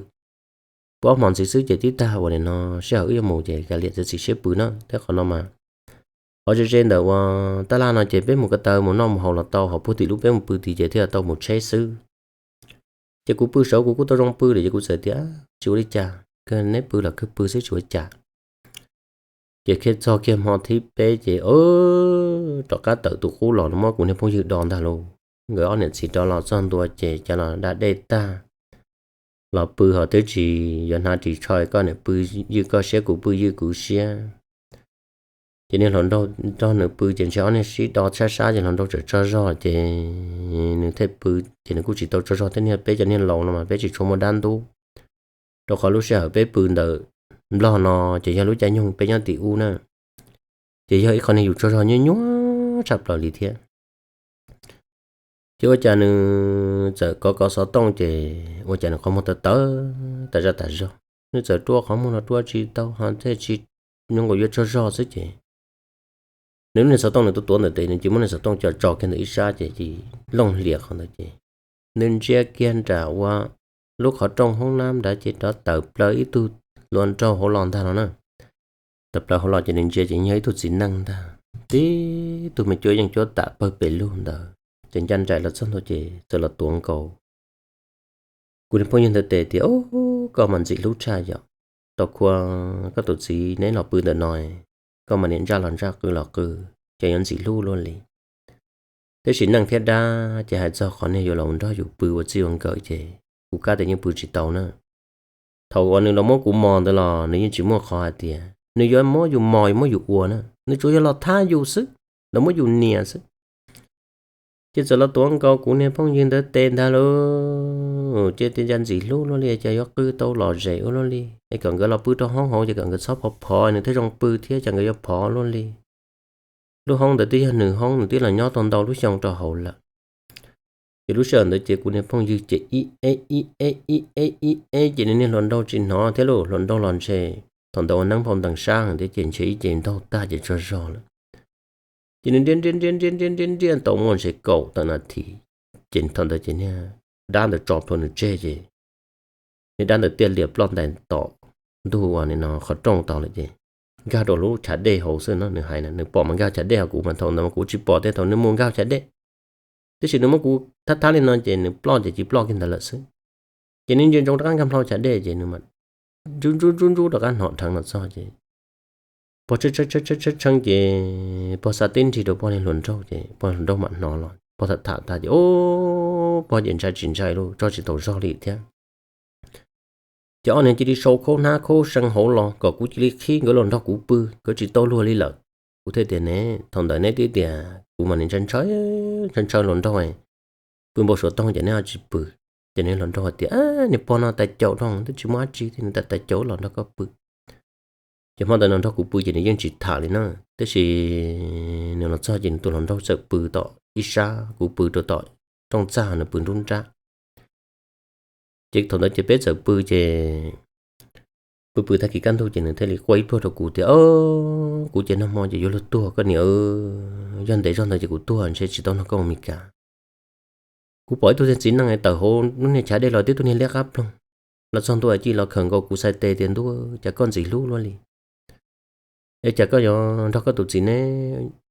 Pw ob hmos ntxiv xwb ces tib tag uas nim no sij hawm wb yuav mus ces kav liam txiav txim siab pw na, thiab qhov no mas qhov ze ze ntawm uas tab laj no ces peb mus ko taw mus noj mus haus los tau, ho puag tim lub peb mus pw tid ces thiaj tau mus tsheb xwb. Ces kuv pw saud kuv kuj tau zoo pw lawm ces kuv txawm tias tsis ua li cas, kawg neb pw los kawg pw xwb tsis ua cas. Ces khiav txog kiag hmo thib peb ces rov qab tawm tus qub los muab kuv niag phooj ywg do ntag lauj. Nkawd ob niam txiv rov los txog ntua ces cov los da dej tag los pw ho twb tsis yuav hnav ris tsho, koj niam pw ywj koj siab kuv pw ywj kuv siab. Ces niag hluas nraug nrog nws pw ces ntshe ob niag sib do sab sab ces hluas nraug txawm tsaug zog ces nws thiaj pw, ces nws kuj tsis tau tsaug zog thiab, niag peb cov niag laus no mas peb tsis tshua muaj dab ntub, rau qhov lub sij hawm peb pw ntawm Nplog no ces yog lub caij nyoog peb nyob tim ub na, ces yog ib qho niag yus tsaug zog nyuaj nyuaj tshaj plaws li thiab. Ces ua cas nws txawm kov kov xov tooj ces ua cas nws qhov muag tawv tawv tas zaj tas zog, nws txawm rua qhov muag los rua tsis tau ho thiaj tsis, nws nkaus yuav tsaug zog xwb ces nws niag xov tooj nws tuav tuav ntawm tes, nws cia muab niag xov tooj co tso kiag ntawm ib sab ces cia looj hlias qhov ntawd ces nws ntsia kiag nram ua lub qhov rooj hoob nab nrad ces rov tawm plaws ib tug hluas nraug hauv los ntag no na. Tawm plaws hauv los ces nws ntsia ces yog ib tug txiv neej ntag, tib tug me cuab yeej cuab tam pawg pes lug ntawd. ces ncaj nraim los txog ntua ces txawm los tuav nkaus kuv niag phooj ywg ntawd tes tias, Au, koj mas ntxim hlub tshaj yom, tau kua koj tus txiv neb los pw ntawm no, koj mas niam ntsaj los ntsaj qw los qw, ces yuav ntxim hlub luaj li. Tab sis neej thiab dab ces hais txog qhov niag yuav los nrog yus pw ua txij ua nkawm ces kuv kab tias yeej pw tsis tau na. Thaum uas nws los muab kuv mos ntawd los nws yeej tsis muaj qhov hais tias nws yuav muab yus mos yuav muab yus ua na, nws tsuas yog los thab yus xwb, los muab yus nias xwb. Ces txawm los tuav nkaus kuv niag phooj ywg ntawd tes ntag lauj, ces tias cas ntxim hlub luaj li, cas yuav qw tau lom zem ua luaj li, es kom nkawd los pw rau hoob hauv ces kom nkawd txhob phov phov nws thiaj zoo pw thiab, cas nkawd yuav phov luaj li. Lub hoob ntawd twb yog nws hoob, nws twb los nyob tau ntau lub xyoo rau hauv lawm. Ces lub sij hawm ntawd ces kuv niag phooj ywg ces ib eb ib eb ib eb ib eb ces nws niag hluas nraug tsis hnov thiab lauj, hluas nraug los ntshe thaum ntawd ua neeb phau ntees sab thiab ces ntshe ib ce ntaug tag ces tsaug zog lawm. Ces nws nriab nriab nriab nriab nriab nriab nriab tau muaj ntshe kaum tawm nas this, ces thaum ntawd ces niag dab ntawd tso plhuav nws tseg ces niag dab ntawd tiaj lias ploj ntais tom ntug uas no qhov rooj tau lawm ces nkag rau lub chav dej hauv xwb no. Nws hais na, nws pom mas nkag chav dej hauv, kuv mas thaum ntawd mas kuv tsis pom thiab, thaum nws mus nkag chav dej, tab sis nws muab kuv thab thab li no ces nws ploj ces cia ploj kiag ntawd lawm xwb. Ces nws ntsia ntsoov rov qab nkag hlo chav dej ces nws mam ntsub ntsub ntsub ntsub rov qab hnov dheev los txog ces pog tshee tshee ces pog xa tib nrig rau pog niag hluas nraug ces pog hluas nraug mam hnov los pog tham tham tas ces, O, pog ces ntshai tsis ntshai lauj, tso tsis tau zog li thiab. Ces ob niag cia li sau khaub hnab khaub see hauv los kom kuv cia li qhib nkawd los nrog kuv pw, nkawd tsis tau luag li lawm. Kuv thiaj tias ne, thaum ntawd neb twb tias kuv mas niam ntshaw ntshaw ntshaw ntshaw hluas nraug, pw npau suav toog ces neb ho tsis pw. Ces niag hluas nraug hais tias, Niag pog no tais caus dhau twb tsis muaj dab tsi thiab, nws tais tais caus los nrog koj pw. Ces hmo ntawd nws nrog kuv pw ces nws yeej tsis tham li na, tab sis nws los txog ces nws tus hluas nraug txawm pw tom ib sab, kuv pw rau tom rooj txaj, nws pw nruab nrab. Ces thaum ntawd ces peb txawm pw ces pw pw tag kis kaj ntug ces nws thiaj li quaj ib pluag rau kuv tias, Kuv ces nag hmo ces yuav luag tuag koj niam, yog ntev zog ntawd ces kuv tuag ntshe tsis tau nrog koj mus Mes Kas. Kuv pom ib tug niag txiv neej tawm hauv lub niag chav dej los, tib tug niag liab qab ploog los txog ntua cia li los khawm nkaus kuv, xais tes tias, Ntuj, cas koj ntxim hlub luaj li, es cas koj yuav nrog koj tus txiv neb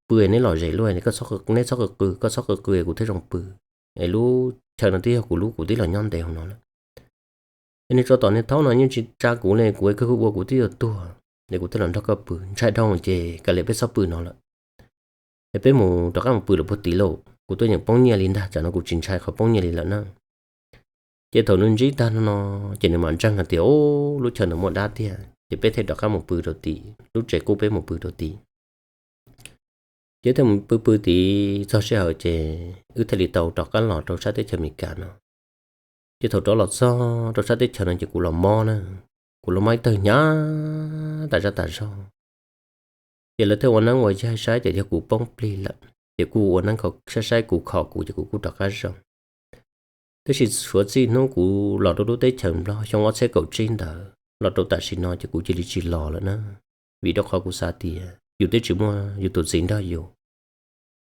pw neb lom zem luaj, neb txhob qw qw, koj txhob qw qw kuv thiaj zoo pw. Es lub chaw no twb yog kuv lub, kuv twb los nyob ntev hauv no lawm. Es niag tsov tom niag thaub no yeej tsis tsa kuv li, kuv kawg ua kuv twb yuav tuag, es kuv thiaj los nrog koj pw. Ntshai dhau ces kav liam, peb txhob pw no lawm, es peb mus rov qab mus pw lawm puag tid lauj, kuv tuaj yeem poob nyiaj li ntag, tsam no kuv tsis ntshai qhov poob nyiaj li lawm na. Ces thaum nws ntsib tag no no, ces nws mam ntseeg hais tias, Ub, lub chaw ntawd muaj dab tiag. Ces peb thiaj rov qab mus pw rau tim lub tsev qub, peb mus pw rau tim. Ces thiaj mus pw pw tid txog sij hawm ces wb thiaj li tau rov qab los rau sab teb chaws Amelikas no. Ces thaum rov los txog rau sab teb chaws no ces kuv los mob na, kuv los mob ib tawg hnyav tas zaj tas zog. Ces lawv thiaj ua neeb ua yaig saib ces yog kuv poob plig lawm, ces kuj ua neeb saib saib kuv, kho kuv ces kuv kuj rov qab zoo. Tab sis suav txij hnub kuv los rau lub teb chaws Nplog xyoo ob txhiab kaum tsib ntawd los rau tam sim no ces kuv cia li tsis los lawm na. Vim rau qhov kuv xav tias yus twb tsis muaj yus tus txiv nrog yus,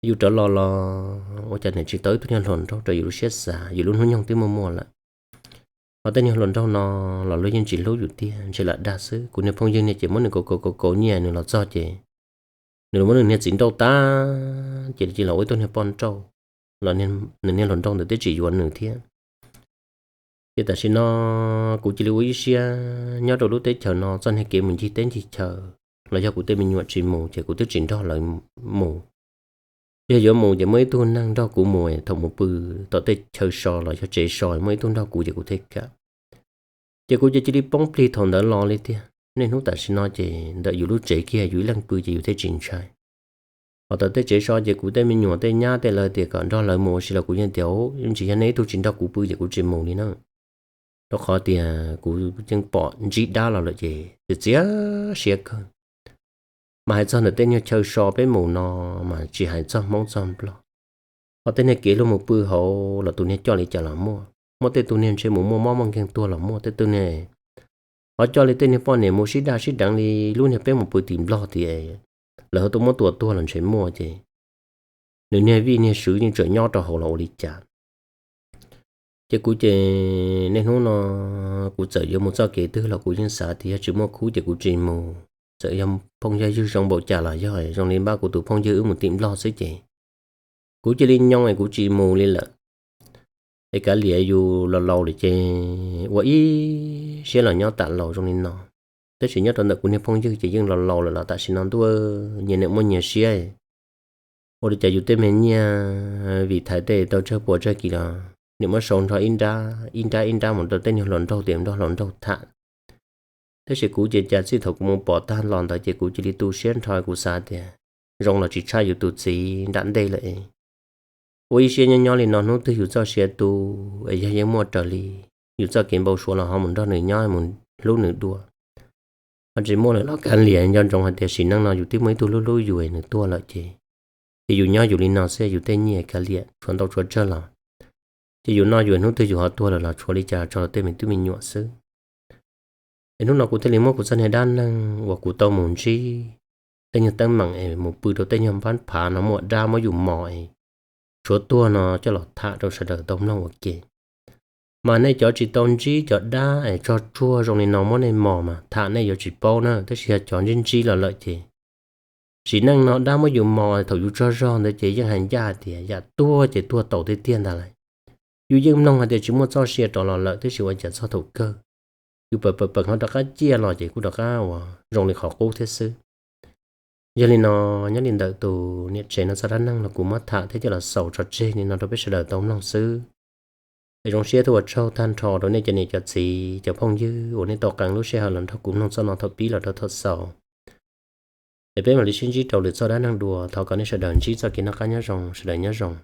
yus rov los los ua cas niam tsis tau ib tug niag hluas nraug raws yus lub siab xav, yus lub hnub nyoog twb muaj muaj lawm. Ho tej niag hluas nraug no los luag yeej tsis hlub yus tiag, ntshe lam dag xwb. Kuv niag phooj ywg niag ces muab nws kaus kaus kaus kaus nyiaj, nws los txog ces nws los muab nws niag txiv nrauj tag, ces cia los ua ib tug niag poj nrauj, los nws niag hluas nraug ntawd twb tsis yuav nws thiab. Ces tam sim no kuv cia li ua ib siab nyob rau lub teb chaws no, txoj niag kev mus ncig teb ncig chaw los yog kuv tej me nyuam tsis mus ces kuv twb tsis nrog lawv mus. Yog yuav mus ces muaj ib tug neeg nrog kuv mus, thaum mus pw tom tej chaw so los yog tsev so muaj ib tug nrog kuv ces kuv thiaj kam. Ces kuv ces cia li poob plig thaum ntawd los li tiag. Niaj hnub tam sim no ces ntawm yus lub tsev kiag yus ib leeg pw ces yus thiaj tsis ntshai. Ho tom tej tsev so ces kuv tej me nyuam tej nyab tej lawv tias kom nrog lawv mus ua si los kuv yeej tias, Ub, yeej tsis yog nej ib tug tsis nrog kuv pw ces kuv tsis mus li na. Rau qhov tias kuv yeej pom ntsib dab los lawm ces txiav txiav siab kawg. Mas hais txog ntawm tej nyuag chaw so peb mus no mas tsis hais txog Hmoob txog Nplog, ho tej niag kev luag mus pw hauv los tus niag coj li cas los muaj. Muaj tej tus niag ntshe mus muaj mob muaj nkeeg tuag los muaj, tej tus niag ho coj li tej niag poj niam mus sib daj sib deev li lub niag peb mus pw tim Nplog tias lawv ho tuaj muab tua tuag los ntshe muaj ces nws niag vij niag swv yeej tseem nyob rau hauv los ua li cas. Ces kuv ces niaj hnub no kuv txawm yuav mus txoj kev twg los kuv yeej xav tias yog tsis muaj khub ces kuv tsis mus. Txawm yog phooj yog ywg zoo npaum cas los yog zoo li npab kuv tus phooj ywg wb mus tim Nplog xwb ces Kuv cia li nyoo es kuv tsis mus li lawm. Es kav liam, yus los laus lawm ces ua ib siab los nyob tam laus zoo li no. Tab sis nyob rau ntawm kuv niag phooj ywg ces yeej los laus lawm los tam sim no ntuj nyias niam muaj nyias siab. Ua li cas yus tej me nyiaj vim thaiv tej tau tsawg puas tsawg kis los niam muab sau nrho ib nrab ib nrab ib nrab mus rau tej niag hluas nraug tim nrog hluas nraug tham. Tab sis kuv ces cas txij thaum kuv mus pom tag los ntawd ces kuv cia li tu siab nrho, kuv xav tias zoo los tsis tshaj yus tus txiv nram ntej lawm es. Ua ib siab nyob nyob li no hnub twg yus txoj sia tu es yog yeej muaj raws li yus txoj kev npau suav los ho mus nrog nws nyob mus hlub nws dua. Ho tsis muaj lawm los kav liam, nco ntsoov hais tias sim neej no yus twb muaj ib tug hlub hlub yus es nws tuag lawm ces, ces yus nyob yus li no xwb, yus tej nyiaj kav liam tshuav ntau tshuav tsawg los ces yus noj yus hnub twg yus ho tuag lawm los tshuav li cas tso rau tej me tub me nyuam xwb. Es hnub no kuv thiaj li muab kuv txoj niag dab neeg uas kuv tau mus ntsib tej nyuag teeb meem es mus pw rau tej nyuag npab phav no muaj dab muab yus mos es tshuav tuag no coj los tham rau sawv daws tau mloog ua ke. Mas nej cov tsis tau ntsib cov dab es tsog tsuag zoo li no muab nej mos mas tham nej yuav tsis paub na, tab sis yog cov ntsib ntsib los lawm ces sim neej no dab muab yus mos thaum yus tsaug zog ntawd ces yeej hais ncaj hais tias yam tuag ces tuag taus tiag tiag ntag lawm. Yus yeej mloog hais tias tsis muaj txoj sia rov los lawm, tab sis ua cas txog thaum kawg yus pawg pawg pawg ho rov qab ciaj los ces kuj rov qab uas zoo li qhov qub thiab xwb. Yog li no, nyob li ntawm tus niam tsev no txoj dab neeg los kuv muab tham thiab coj los xaus tso tseg li no rau peb sawv daws tau mloog xwb. Es zoo siab thiab ua tsaug tag nrho rau nej cov niam cov txiv cov phooj ywg uas nej tau qee lub sij hawm los nrog kuv mloog txoj no thaum pib los rau thaum xaus. Es peb mam li sib ntsib rau lwm txoj dab neeg dua, thov kom nej sawv daws ntsib txoj kev noj qab nyob zoo, sawv daws nyob zoo.